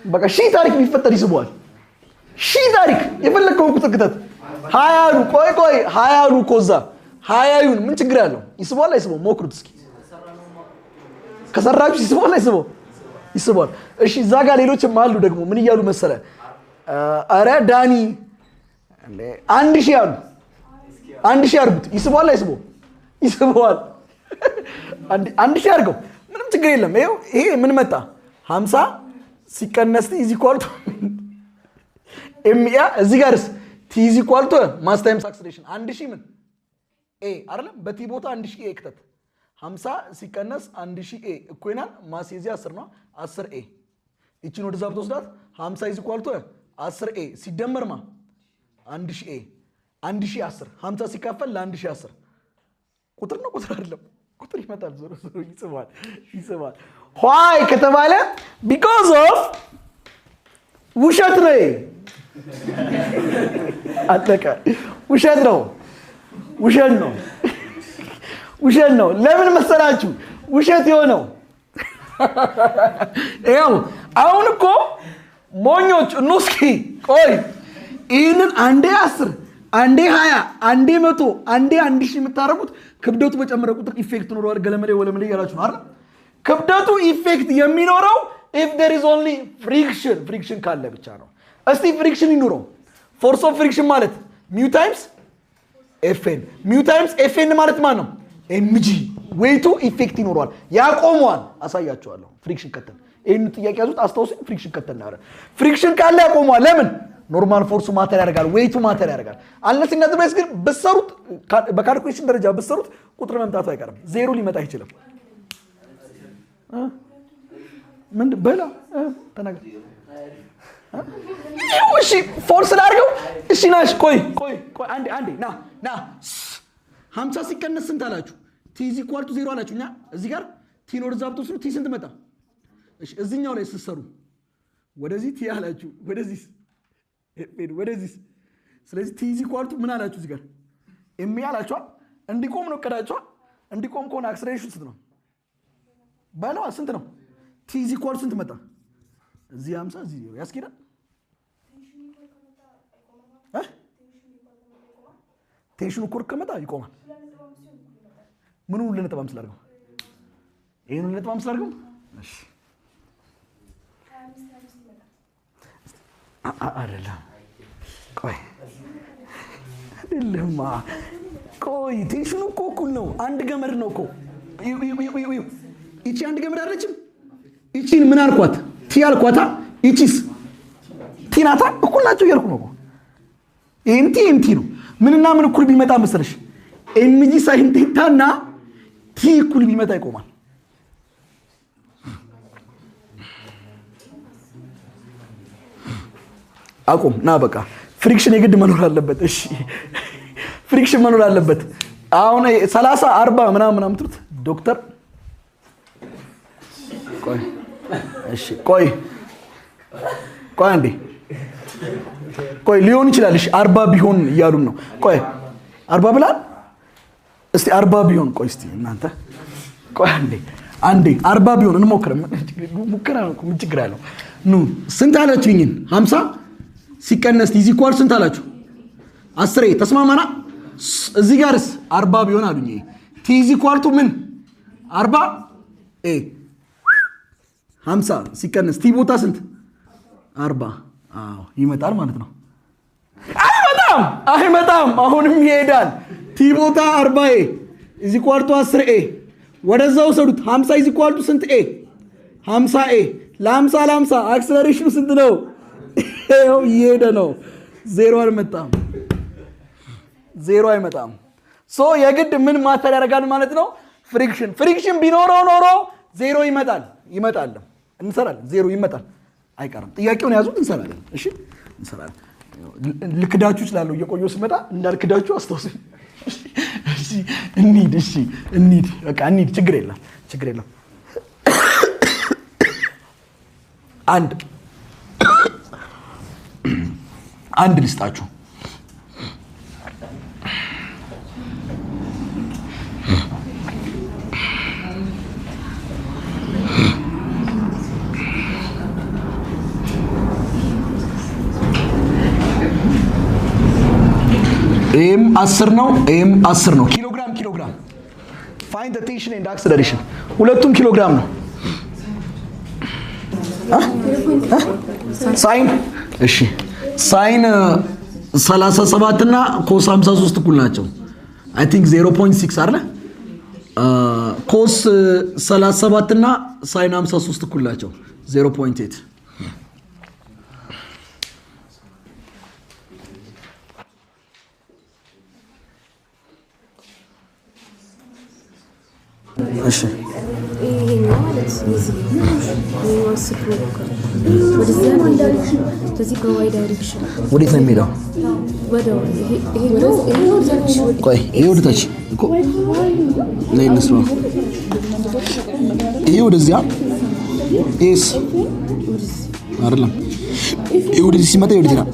በቃ ሺህ ታሪክ ቢፈጠር ይስበዋል። ሺህ ታሪክ የፈለግከውን ቁጥር ክተት። 20 አሉ። ቆይ ቆይ፣ 20 አሉ እኮ እዛ 20 ይሁን ምን ችግር አለው? ይስበዋል አይስበውም? ሞክሩት እስኪ። ከሰራችሁ ይስበዋል አይስበው? ይስበዋል። እሺ እዛ ጋር ሌሎችም አሉ ደግሞ ምን እያሉ መሰለ? ኧረ ዳኒ 1000 አሉ። 1000 አድርጉት። ይስበዋል አይስበውም? ይስበዋል። 1000 አድርገው ምንም ችግር የለም። ይኸው ይሄ ምን መጣ? 50 ሲቀነስ T is equal to ma። እዚህ ጋርስ T is equal to mass times acceleration 1000 ምን a አይደለም? በ T ቦታ 1000 a ክተት። 50 ሲቀነስ 1000 a እኩል ይሆናል mass የዚህ 10 ነው፣ 10 a። ይቺን ወደዛ ብትወስዳት 50 is equal to 10 a ሲደመር ማ 1000 a 1010። 50 ሲካፈል ለ1010 ቁጥር ነው ቁጥር አይደለም? ቁጥር ይመጣል። ዞሮ ዞሮ ይስባል ይስባል። Why ከተባለ because of ውሸት ነው። አለቀ። ውሸት ነው። ውሸት ነው። ውሸት ነው። ለምን መሰላችሁ ውሸት የሆነው? ይኸው አሁን እኮ ሞኞች ኑ እስኪ ቆይ፣ ይህንን አንዴ 10፣ አንዴ 20፣ አንዴ 100፣ አንዴ 1000 የምታደርጉት ክብደቱ በጨመረ ቁጥር effect ኖረዋል ገለመሌ ወለመሌ እያላችሁ ነው አይደል? ክብደቱ effect የሚኖረው if there is only friction፣ friction ካለ ብቻ ነው። እስቲ friction ይኑረው። Force of friction ማለት mu times Fn። Mu times Fn ማለት ማን ነው? mg። Weight ኡ effect ይኖረዋል፣ ያቆመዋል። አሳያችኋለሁ። Friction ከተን ይህን ጥያቄ ያዙት፣ አስታውሱኝ። Friction ከተን ነው። Friction ካለ ያቆመዋል። ለምን? Normal force ኡ matter ያደርጋል፣ weight ኡ matter ያደርጋል። Unless እና otherwise ግን ብትሰሩት፣ በ calculation ደረጃ ብትሰሩት ቁጥር መምጣቱ አይቀርም። ዜሮ ሊመጣ አይችልም። ምንድን በላ ተናገር። እሺ force ላድርገው። እሺ ናሽ ቆይ ቆይ ቆይ፣ አንዴ አንዴ፣ ና ና። 50 ሲቀነስ ስንት አላችሁ? T is equal to 0 አላችሁ። እኛ እዚህ ጋር T ን ወደዛ ብትወስዱ T ስንት መጣ? እሺ እዚህኛው ላይ ስትሰሩ ወደዚህ T አላችሁ፣ ወደዚህ ወደዚህ። ስለዚህ T is equal to ምን አላችሁ? እዚህ ጋር ma አላችኋል። እንዲቆም ነው እቅዳችኋል። እንዲቆም ከሆነ acceleration ስንት ነው? በለዋ ስንት ነው? T is equal ስንት መጣ? እዚህ 50፣ እዚህ 0 ያስኬዳል? Tension ኑ እኩል ከመጣ ይቆማል። ምኑ 2.5 ላድርገው? ይሄን 2.5 ላድርገው? እሺ አይደለም፣ ቆይ አይደለም፣ ቆይ tension ኑ እኮ እኩል ነው። አንድ ገመድ ነው እኮ። ይቺ አንድ ገመድ አይደለችም? ይቺን ምን አልኳት? T አልኳታ። ይቺስ T ናታ። እኩል ናቸው እያልኩ ነው እኮ። ይሄም T ይሄም T ነው። ምንና ምን እኩል ቢመጣ መሰለሽ? mg sine theta እና T እኩል ቢመጣ ይቆማል። አቁም ና በቃ friction የግድ መኖር አለበት። እሺ friction መኖር አለበት። አሁን 30፣ 40 ምናምን ምናምን ትሉት ዶክተር ቆይ እሺ ቆይ ቆይ አንዴ ቆይ ሊሆን ይችላል። እሺ 40 ቢሆን እያሉን ነው። ቆይ 40 ብላል። እስቲ 40 ቢሆን፣ ቆይ እስቲ እናንተ ቆይ አንዴ አንዴ፣ 40 ቢሆን እንሞክር። ሙከራ ነው፣ ምን ችግር አለው? ኑ ስንት አላችሁኝን? 50 ሲቀነስ is equal ስንት አላችሁ? 10 ተስማማና። እዚህ ጋርስ 40 ቢሆን አሉኝ። T is equal to ምን 40 a። 50 ሲቀነስ T ቦታ ስንት? 40። አዎ ይመጣል ማለት ነው። አይመጣም አይመጣም። አሁንም ይሄዳል። T ቦታ 40 a is equal to 10 a። ወደዛ ውሰዱት። 50 is equal to ስንት a? 50 a። ለ50 ለ50 acceleration ኑ ስንት ነው? ይኸው እየሄደ ነው። ዜሮ አልመጣም። ዜሮ አይመጣም። So የግድ ምን matter ያደርጋል ማለት ነው? Friction። Friction ቢኖረው ኖሮ ዜሮ ይመጣል። ይመጣል። እንሰራለን። ዜሮ ይመጣል አይቀርም። ጥያቄውን ያዙት፣ እንሰራለን። እሺ እንሰራለን። ልክዳችሁ እችላለሁ፣ እየቆየሁ ስመጣ እንዳልክዳችሁ አስታውሱኝ። እሺ እንሂድ፣ እሺ እንሂድ፣ በቃ እንሂድ። ችግር የለም፣ ችግር የለም። አንድ አንድ ልስጣችሁ። ይህም 10 ነው፣ ይህም 10 ነው። ኪሎግራም ኪሎግራም። Find tension and acceleration። ሁለቱም ኪሎግራም ነው። Sine፣ እሺ sine 37 እና cos 53 እኩል ናቸው። I think 0.6 አይደለ? Cos 37 እና sine 53 እኩል ናቸው፣ 0.8። እሺ ይሄኛው ማለት የዚህ ይሄኛው 10 ነው። ወደዚያ ነው፣ ስለዚህ በ y direction። ወዴት ነው የሚሄደው? ወደ ይሄኛው ይሄኛው ታች። ቆይ፣ ይሄ ወደ ታች እኮ፣ ነይ እንስራ። ይሄ ወደዚያ፣ ይሄስ አይደለም። ይሄ ወደዚህ ሲመጣ ይሄ ወዴት ነው?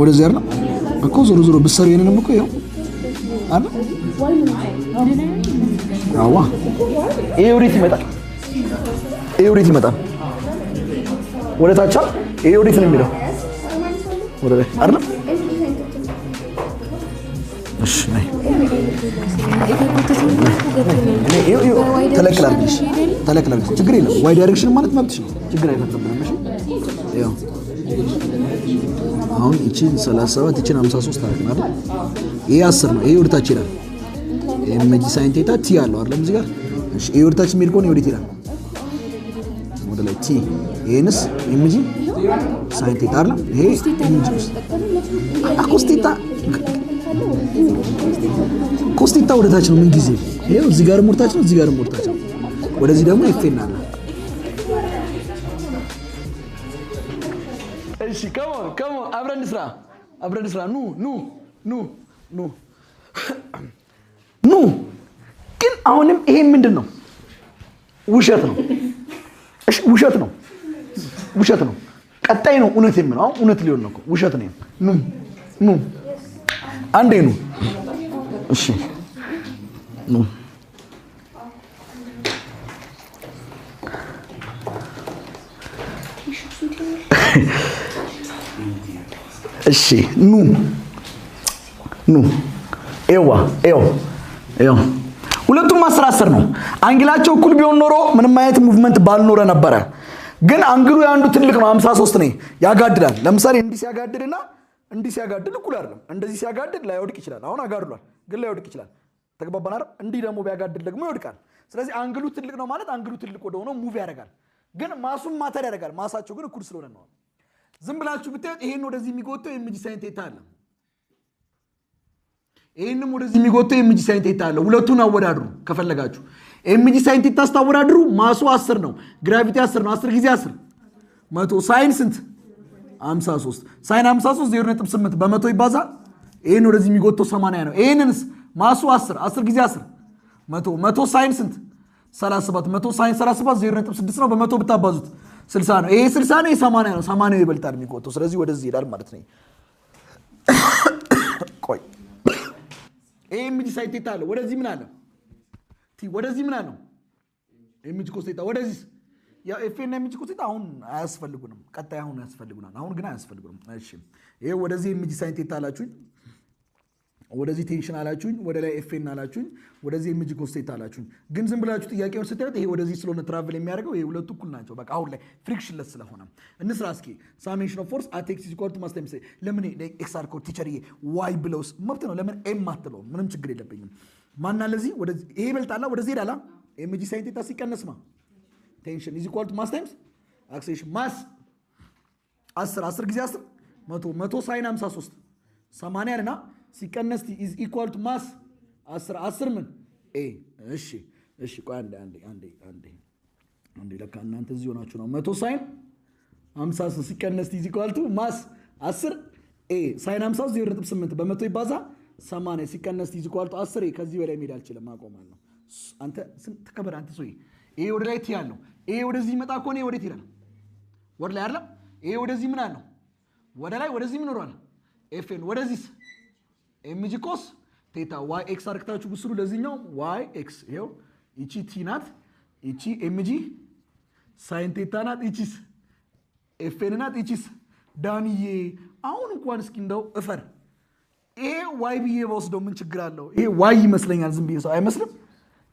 ወደዚያ አይደለም እኮ። ዞሮ ዞሮ ብትሰሩ ይሄንንም እኮ ይኸው አይደል? አዋ፣ ይሄ ወዴት ይመጣል? ይሄ ወዴት ይመጣል? ወደ ታች አይደል? ይሄ ወዴት ነው የሚለው? ወደ ላይ አይደለም? እሺ ነይ። እኔ ይኸው ይኸው ተለቅ ላድርግልሽ፣ ተለቅ ላድርግልሽ። ችግር የለም። Y direction ማለት መብትሽ ነው። ችግር አይፈጥርብንም። እሺ ይኸው አሁን ይቺን 37 ይቺን 53 አደረግን አይደል? ይሄ 10 ነው። ይሄ ወደ ታች ይላል። mg sine theta T አለው አይደለም እዚህ ጋር? እሺ ይሄ ወደ ታች የሚሄድ ከሆነ ወዴት ይላል? ወደ ላይ T። ይሄንስ mg sine theta አይደለም? ይሄ mg cos theta፣ cos theta ወደ ታች ነው ምን ጊዜ። ይሄው እዚህ ጋርም ወደ ታች ነው፣ እዚህ ጋርም ወደ ታች ነው። ወደዚህ ደግሞ FN አለ። እሺ come on, come on፣ አብረን እንስራ፣ አብረን እንስራ። ኑ ኑ ኑ ኑ ኑ። ግን አሁንም ይሄ ምንድን ነው? ውሸት ነው። እሺ ውሸት ነው፣ ውሸት ነው። ቀጣይ ነው እውነት የሚለው፣ አሁን እውነት ሊሆን ነው እኮ፣ ውሸት ነው። ኑ ኑ አንዴ ኑ። እሺ ኑ። እሺ ኑ ኑ። ኤዋ ኤው ኤው ሁለቱም 10 10 ነው። Angle ኣቸው እኩል ቢሆን ኖሮ ምንም አይነት movement ባልኖረ ነበረ። ግን angle ኡ የአንዱ ትልቅ ነው፣ 53 ነው፣ ያጋድላል። ለምሳሌ እንዲህ ሲያጋድልና እንዲህ ሲያጋድል እኩል አይደለም። እንደዚህ ሲያጋድል ላይወድቅ ይችላል። አሁን አጋድሏል፣ ግን ላይወድቅ ይችላል። ተግባባን አይደል? እንዲህ ደግሞ ቢያጋድል ደግሞ ይወድቃል። ስለዚህ angle ኡ ትልቅ ነው ማለት angle ኡ ትልቅ ወደ ሆነው move ያደርጋል። ግን mass ኡም matter ያደርጋል። Mass ኣቸው ግን እኩል ስለሆነ ነው። ዝም ብላችሁ ብታዩት ይሄን ወደዚህ የሚጎተው mg sine theta አለ። ይህንም ወደዚህ የሚጎተው mg sine theta አለ። ሁለቱን አወዳድሩ ከፈለጋችሁ። mg sine theta ስታወዳድሩ mass ኡ 10 ነው፣ gravity 10 ነው። 10 ጊዜ 10 100፣ sine ስንት? 53። Sine 53 0.8፣ በመቶ ይባዛል። ይህን ወደዚህ የሚጎተው 80 ነው። ይህንንስ mass ኡ 10፣ 10 ጊዜ 10 100፣ 100 sine ስንት? 37። 100 sine 37 0.6 ነው። በመቶ ብታባዙት 60 ነው። ይሄ 60 ነው፣ ይሄ 80 ነው። 80 ይበልጣል የሚጎተው። ስለዚህ ወደዚህ ይሄዳል ማለት ነው። ቆይ፣ ይሄ mg sine theta አለ። ወደዚህ ምን አለ? T። ወደዚህ ምን አለው? mg cos theta። ወደዚህ ያው FN እና mg cos theta አሁን አያስፈልጉንም። ቀጣይ አሁን ያስፈልጉናል። አሁን ግን አያስፈልጉንም። እሺ ይሄ ወደዚህ mg sine theta አላችሁኝ፣ ወደዚህ tension አላችሁኝ፣ ወደ ላይ FN አላችሁኝ፣ ወደዚህ mg cos theta አላችሁኝ። ግን ዝም ብላችሁ ጥያቄውን ስታዩት ይሄ ወደዚህ ስለሆነ travel የሚያደርገው ይሄ ሁለቱ እኩል ናቸው። በቃ አሁን ላይ frictionless ስለሆነ እንስራ እስኪ። Summation of force at x is equal to mass times፣ ለምን x አልከው teacher ዬ? Y ብለውስ መብት ነው። ለምን M አትለውም? ምንም ችግር የለብኝም። ማና ለዚህ ወደዚህ ይሄ ይበልጣላ፣ ወደዚህ ሄዳላ። mg sine theta ሲቀነስ ማ tension is equal to mass times acceleration። Mass 10፣ 10 ጊዜ 10 100፣ 100 sine 53 80 እና ሲቀነስ T is equal to mass 10፣ 10 ምን a። እሺ እሺ፣ ቆይ አንዴ አንዴ አንዴ አንዴ አንዴ፣ ለካ እናንተ እዚህ ሆናችሁ ነው። 100 sine 53 ሲቀነስ T is equal to mass 10 a sine 53 0.8 በመቶ ይባዛ 80 ሲቀነስ T equal to 10 a። ከዚህ በላይ መሄድ አልችልም፣ አቆማለሁ። አንተ ስንት ከበደ አንተ ሰውዬ፣ ይሄ ወደ ላይ T ያለው፣ ይሄ ወደዚህ ይመጣ ከሆነ ይሄ ወዴት ይላል? ወደ ላይ አይደለም? ይሄ ወደዚህ ምን አለው? ወደ ላይ። ወደዚህ ምን ኖሯል? FN። ወደዚህስ? mg cos theta። y x አርክታችሁ ብስሩ። ለዚህኛው y x ይኸው፣ ይቺ T ናት፣ ይቺ mg sine theta ናት፣ ይቺስ FN ናት፣ ይቺስ ዳንዬ። አሁን እንኳን እስኪ እንደው እፈር፣ ይሄ y ብዬ በወስደው ምን ችግር አለው? ይሄ y ይመስለኛል። ዝም ብዬ ሰው አይመስልም?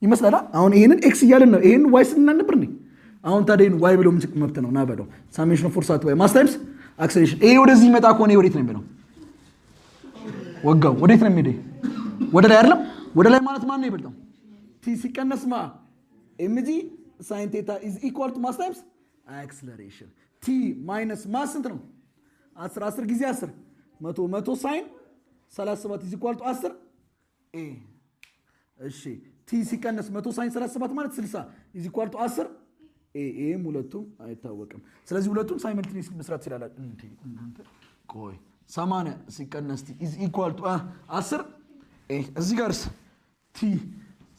ይመስላል። አሁን ይሄንን x እያልን ነው። ይሄንን y ስንል ነበር እንዴ? አሁን ታዲያ ይሄን y ብሎ ምን ችግር መብት ነው? ና በለው። Summation of force at y mass times acceleration። ይሄ ወደዚህ ይመጣ ከሆነ ይሄ ወዴት ነው የሚለው? ወጋው። ወዴት ነው የሚሄደው? ወደ ላይ አይደለም? ወደ ላይ ማለት ማን ነው ይበልጠው? T ሲቀነስ ማ mg sine theta is equal to mass times acceleration። T minus mass ስንት ነው? 10። 10 ጊዜ 10 100፣ 100 sine 37 is equal to 10 a። እሺ፣ T ሲቀነስ 100 sine 37 ማለት 60 is equal to 10 a። ኤም ሁለቱም አይታወቅም። ስለዚህ ሁለቱም simultaneous መስራት ትችላላችሁ። እንዴ እናንተ ቆይ፣ 80 ሲቀነስ T is equal to 10 a። እዚህ ጋርስ T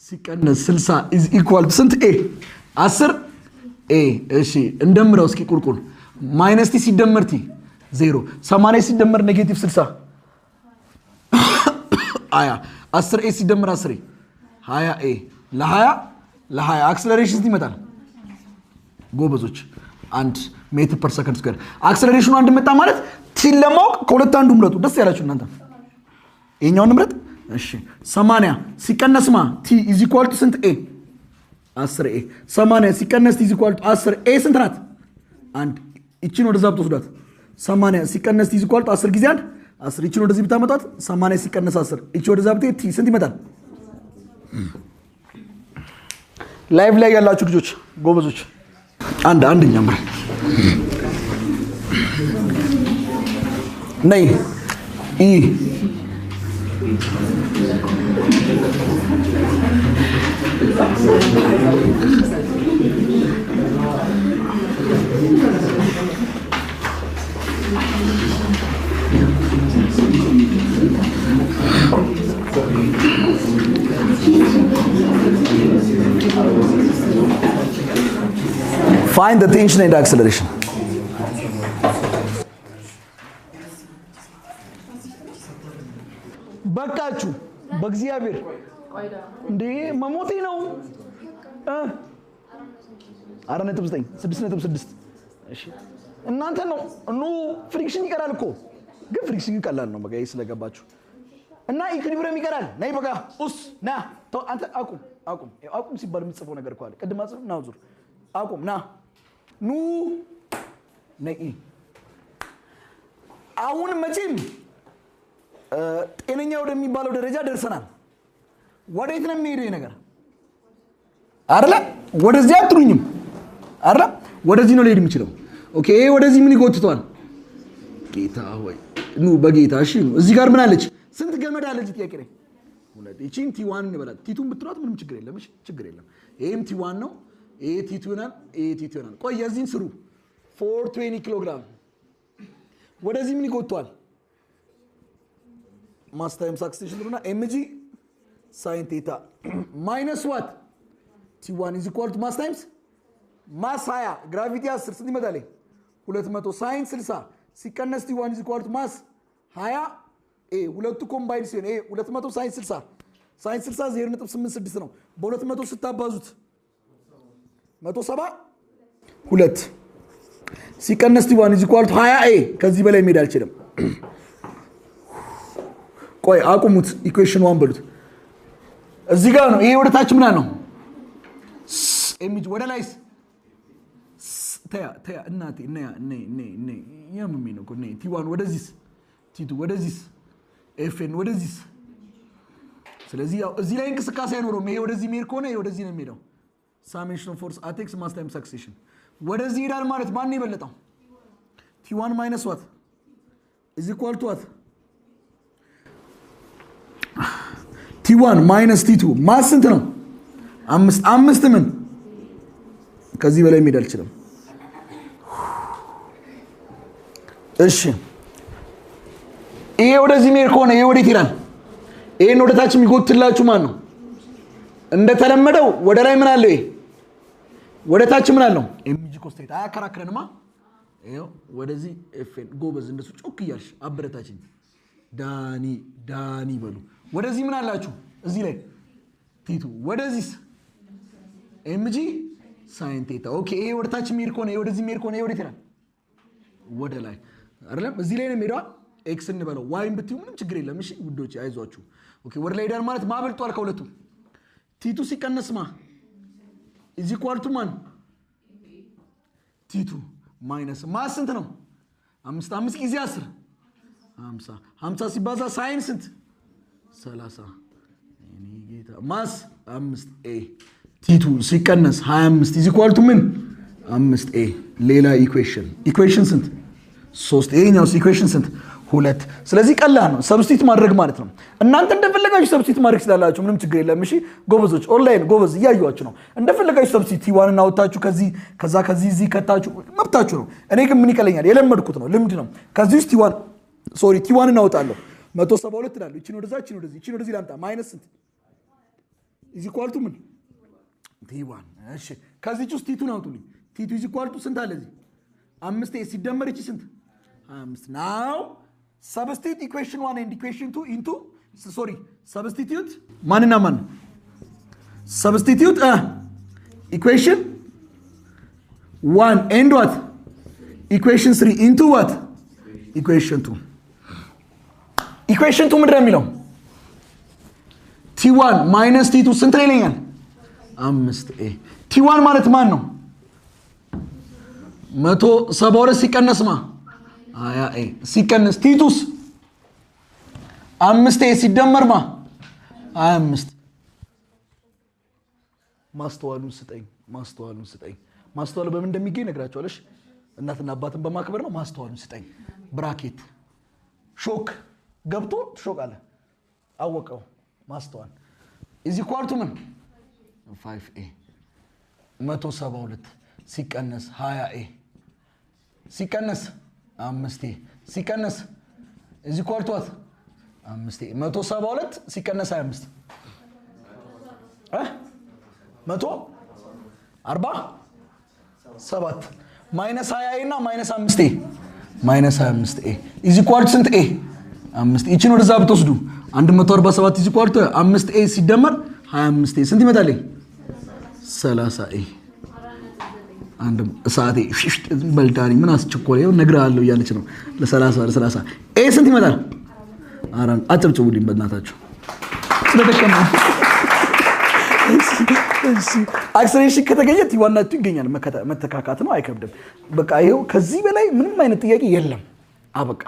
ሲቀነስ 60 is equal to ስንት a? 10 a። እሺ፣ እንደምረው እስኪ ቁልቁል። Minus T ሲደመር T 0፣ 80 ሲደመር negative 60 20፣ 10 a ሲደመር 10 a 20 a። ለ20 ለ20 acceleration ስንት ይመጣል? ጎበዞች፣ 1 meter per second square። Acceleration ኑ አንድ መጣ ማለት T ን ለማወቅ ከሁለት አንዱ ምረጡ። ደስ ያላችሁ እናንተ ይሄኛውን ምረጥ። እሺ፣ 80 ሲቀነስ ማ T is equal to ስንት a? 10 a። 80 ሲቀነስ T is equal to 10 a ስንት ናት? አንድ። ይቺን ወደዛ ብትወስዷት 80 ሲቀነስ T is equal to 10 ጊዜ 1 10። ይቺን ወደዚህ ብታመጧት 80 ሲቀነስ 10፣ ይቺ ወደዛ ብትሄድ T ስንት ይመጣል? Live ላይ ያላችሁ ልጆች ጎበዞች፣ አንድ አንድ እንጀምር። ነይ ኢ። Find the tension and acceleration. በቃችሁ በእግዚአብሔር እንዴ፣ መሞቴ ነው። 4.9፣ 6.6። እሺ እናንተ ነው ኑ። Friction ይቀራል እኮ ግን friction ቀላል ነው። በቃ ይሄ ስለገባችሁ እና equilibrium ይቀራል። ነይ በቃ ኡስ ና ተው፣ አንተ አቁም አቁም አቁም ሲባል የምትጽፈው ነገር እኮ አለ። ቅድም አጽፍ ና ዙር አቁም ና ኑ ነይ። አሁን መቼም ጤነኛ ወደሚባለው ደረጃ ደርሰናል። ወዴት ነው የሚሄደው ይሄ ነገር? አይደለ? ወደዚህ አትሉኝም አይደለ? ወደዚህ ነው ሊሄድ የሚችለው። Okay፣ ይሄ ወደዚህ ምን ይጎትተዋል? ጌታ ሆይ ኑ በጌታ እሺ ኑ። እዚህ ጋር ምን አለች? ስንት ገመድ አለ እዚህ ጥያቄ ላይ? ሁለት። ይቺን T one እንበላት። T two ን ብትሏት ምንም ችግር የለም። እሺ ችግር የለም። ይሄም T one ነው። ይሄ T two ይሆናል። ይሄ T two ይሆናል። ቆይ የዚህን ስሩ። 420 ኪሎ ግራም ወደዚህ ምን ይጎትተዋል? Mass times acceleration ብሎና mg sine theta minus what? T one is equal to mass times mass 20 gravity 10 ስንት ይመጣል? 200 sine 60 ሲቀነስ T one is equal to mass 20 a። ሁለቱ combine ሲሆን ኤ 200 sine 60፣ sine 60 0.86 ነው። በ200 ስታባዙት 172 ሲቀነስ T one is equal to 20 a። ከዚህ በላይ መሄድ አልችልም። ቆይ አቁሙት። Equation one በሉት። እዚህ ጋር ነው። ይሄ ወደ ታች ምን ነው? mg። ወደ ላይስ? ተያ ተያ እናቴ ነያ ነይ ነይ ነይ ያምሜ ነው እኮ ነይ። T one ወደዚህስ? T two ወደዚህስ? FN ወደዚህስ? ስለዚህ ያው እዚህ ላይ እንቅስቃሴ አይኖረውም። ይሄ ወደዚህ የሚሄድ ከሆነ ይሄ ወደዚህ ነው የሚሄደው። Summation of force at x mass times acceleration ወደዚህ ይሄዳል ማለት ማን ነው የበለጠው? T one minus what is equal to what? T one minus T two። Mass ስንት ነው? አምስት። አምስት ምን ከዚህ በላይ መሄድ አልችልም። እሺ ይሄ ወደዚህ የሚሄድ ከሆነ ይሄ ወዴት ይላል? ይሄን ወደ ታች የሚጎትትላችሁ ማን ነው? እንደተለመደው ወደ ላይ ምን አለው? ይሄ ወደ ታች ምን አለው? mg cos theta። አያከራክረንማ። ይኸው ወደዚህ FN። ጎበዝ፣ እንደሱ ጮክ እያልሽ አበረታችኝ። ዳኒ ዳኒ በሉ። ወደዚህ ምን አላችሁ? እዚህ ላይ T two። ወደዚህስ mg sine theta። Okay፣ ይሄ ወደ ታች የሚሄድ ከሆነ፣ ይሄ ወደዚህ የሚሄድ ከሆነ፣ ይሄ ወዴት ይላል? ወደ ላይ አይደለም? እዚህ ላይ ነው የሚሄደዋ። X እንበለው፣ Y ን ብትዩ ምንም ችግር የለም። እሺ ውዶች፣ አይዟችሁ። Okay፣ ወደ ላይ ሄዳል ማለት ማ በልጧል ከሁለቱ? T two ሲቀነስ ማ is equal to ማን? T two minus ማ ስንት ነው? አምስት። አምስት ጊዜ 10 50። 50 ሲባዛ sine ስንት? 30። የኔ ጌታ፣ mass አምስት A። T two ሲቀነስ 25 is equal to ምን? አምስት A። ሌላ equation፣ equation ስንት? ሶስት። ይሄኛውስ equation ስንት? ሁለት። ስለዚህ ቀላል ነው፣ substitute ማድረግ ማለት ነው። እናንተ እንደፈለጋችሁ substitute ማድረግ ስላላችሁ ምንም ችግር የለም። እሺ ጎበዞች፣ ኦንላይን ጎበዝ እያዩዋችሁ ነው። እንደፈለጋችሁ substitute፣ T one ን አወጣችሁ ከዚህ፣ ከዛ ከዚህ እዚህ ከታችሁ መብታችሁ ነው። እኔ ግን ምን ይቀለኛል? የለመድኩት ነው፣ ልምድ ነው። ከዚህ ውስጥ T one፣ sorry፣ T one ን አወጣለሁ። 172 እላለሁ። ይቺን ወደዛ፣ ይቺን ወደዚህ፣ ይቺን ወደዚህ ላምጣ። Minus ስንት is equal to ምን? T one። እሺ፣ ከዚች ውስጥ T two ን አውጡልኝ። T two is equal to ስንት አለ እዚህ? አምስት A ሲደመር ይቺ ስንት? 25። Now substitute equation one and equation two into፣ sorry፣ substitute ማንና ማን? Substitute equation one and what? Equation three into what? Equation two። Equation two ምንድን ነው የሚለው? T one minus T two ስንት ነው ይለኛል? አምስት A። T one ማለት ማን ነው? 172 ሲቀነስ ማ? 20 A። ሲቀነስ T two ስ? አምስት A ሲደመር ማ? 25። ማስተዋሉን ስጠኝ፣ ማስተዋሉን ስጠኝ። ማስተዋል በምን እንደሚገኝ ነግራቸዋለሽ። እናትና አባትን በማክበር ነው። ማስተዋሉን ስጠኝ። Bracket ሾክ ገብቶ ትሾቃለህ። አወቀው። ማስተዋል is equal to ምን? 5 A። 172 ሲቀነስ 20 A ሲቀነስ አምስት A ሲቀነስ is equal to what? አምስት A። 172 ሲቀነስ 25 147። Minus 20 A እና minus አምስት A፣ minus 25 A is equal to ስንት A? አምስት። ይችን ወደዛ ብትወስዱ 147 is equal to አምስት A ሲደመር 25 A ስንት ይመጣል? 30 A። አንድ ሰዓቴ በልዳኒ ምን አስቸኮለ? ይኸው እነግርሃለሁ እያለች ነው። ለ30 ለ30 A ስንት ይመጣል? አራት። አጨብጭቡልኝ በእናታችሁ ስለደከመ። Acceleration ከተገኘ T one ና T two ይገኛል። መተካካት ነው፣ አይከብድም። በቃ ይኸው ከዚህ በላይ ምንም አይነት ጥያቄ የለም። አበቃ።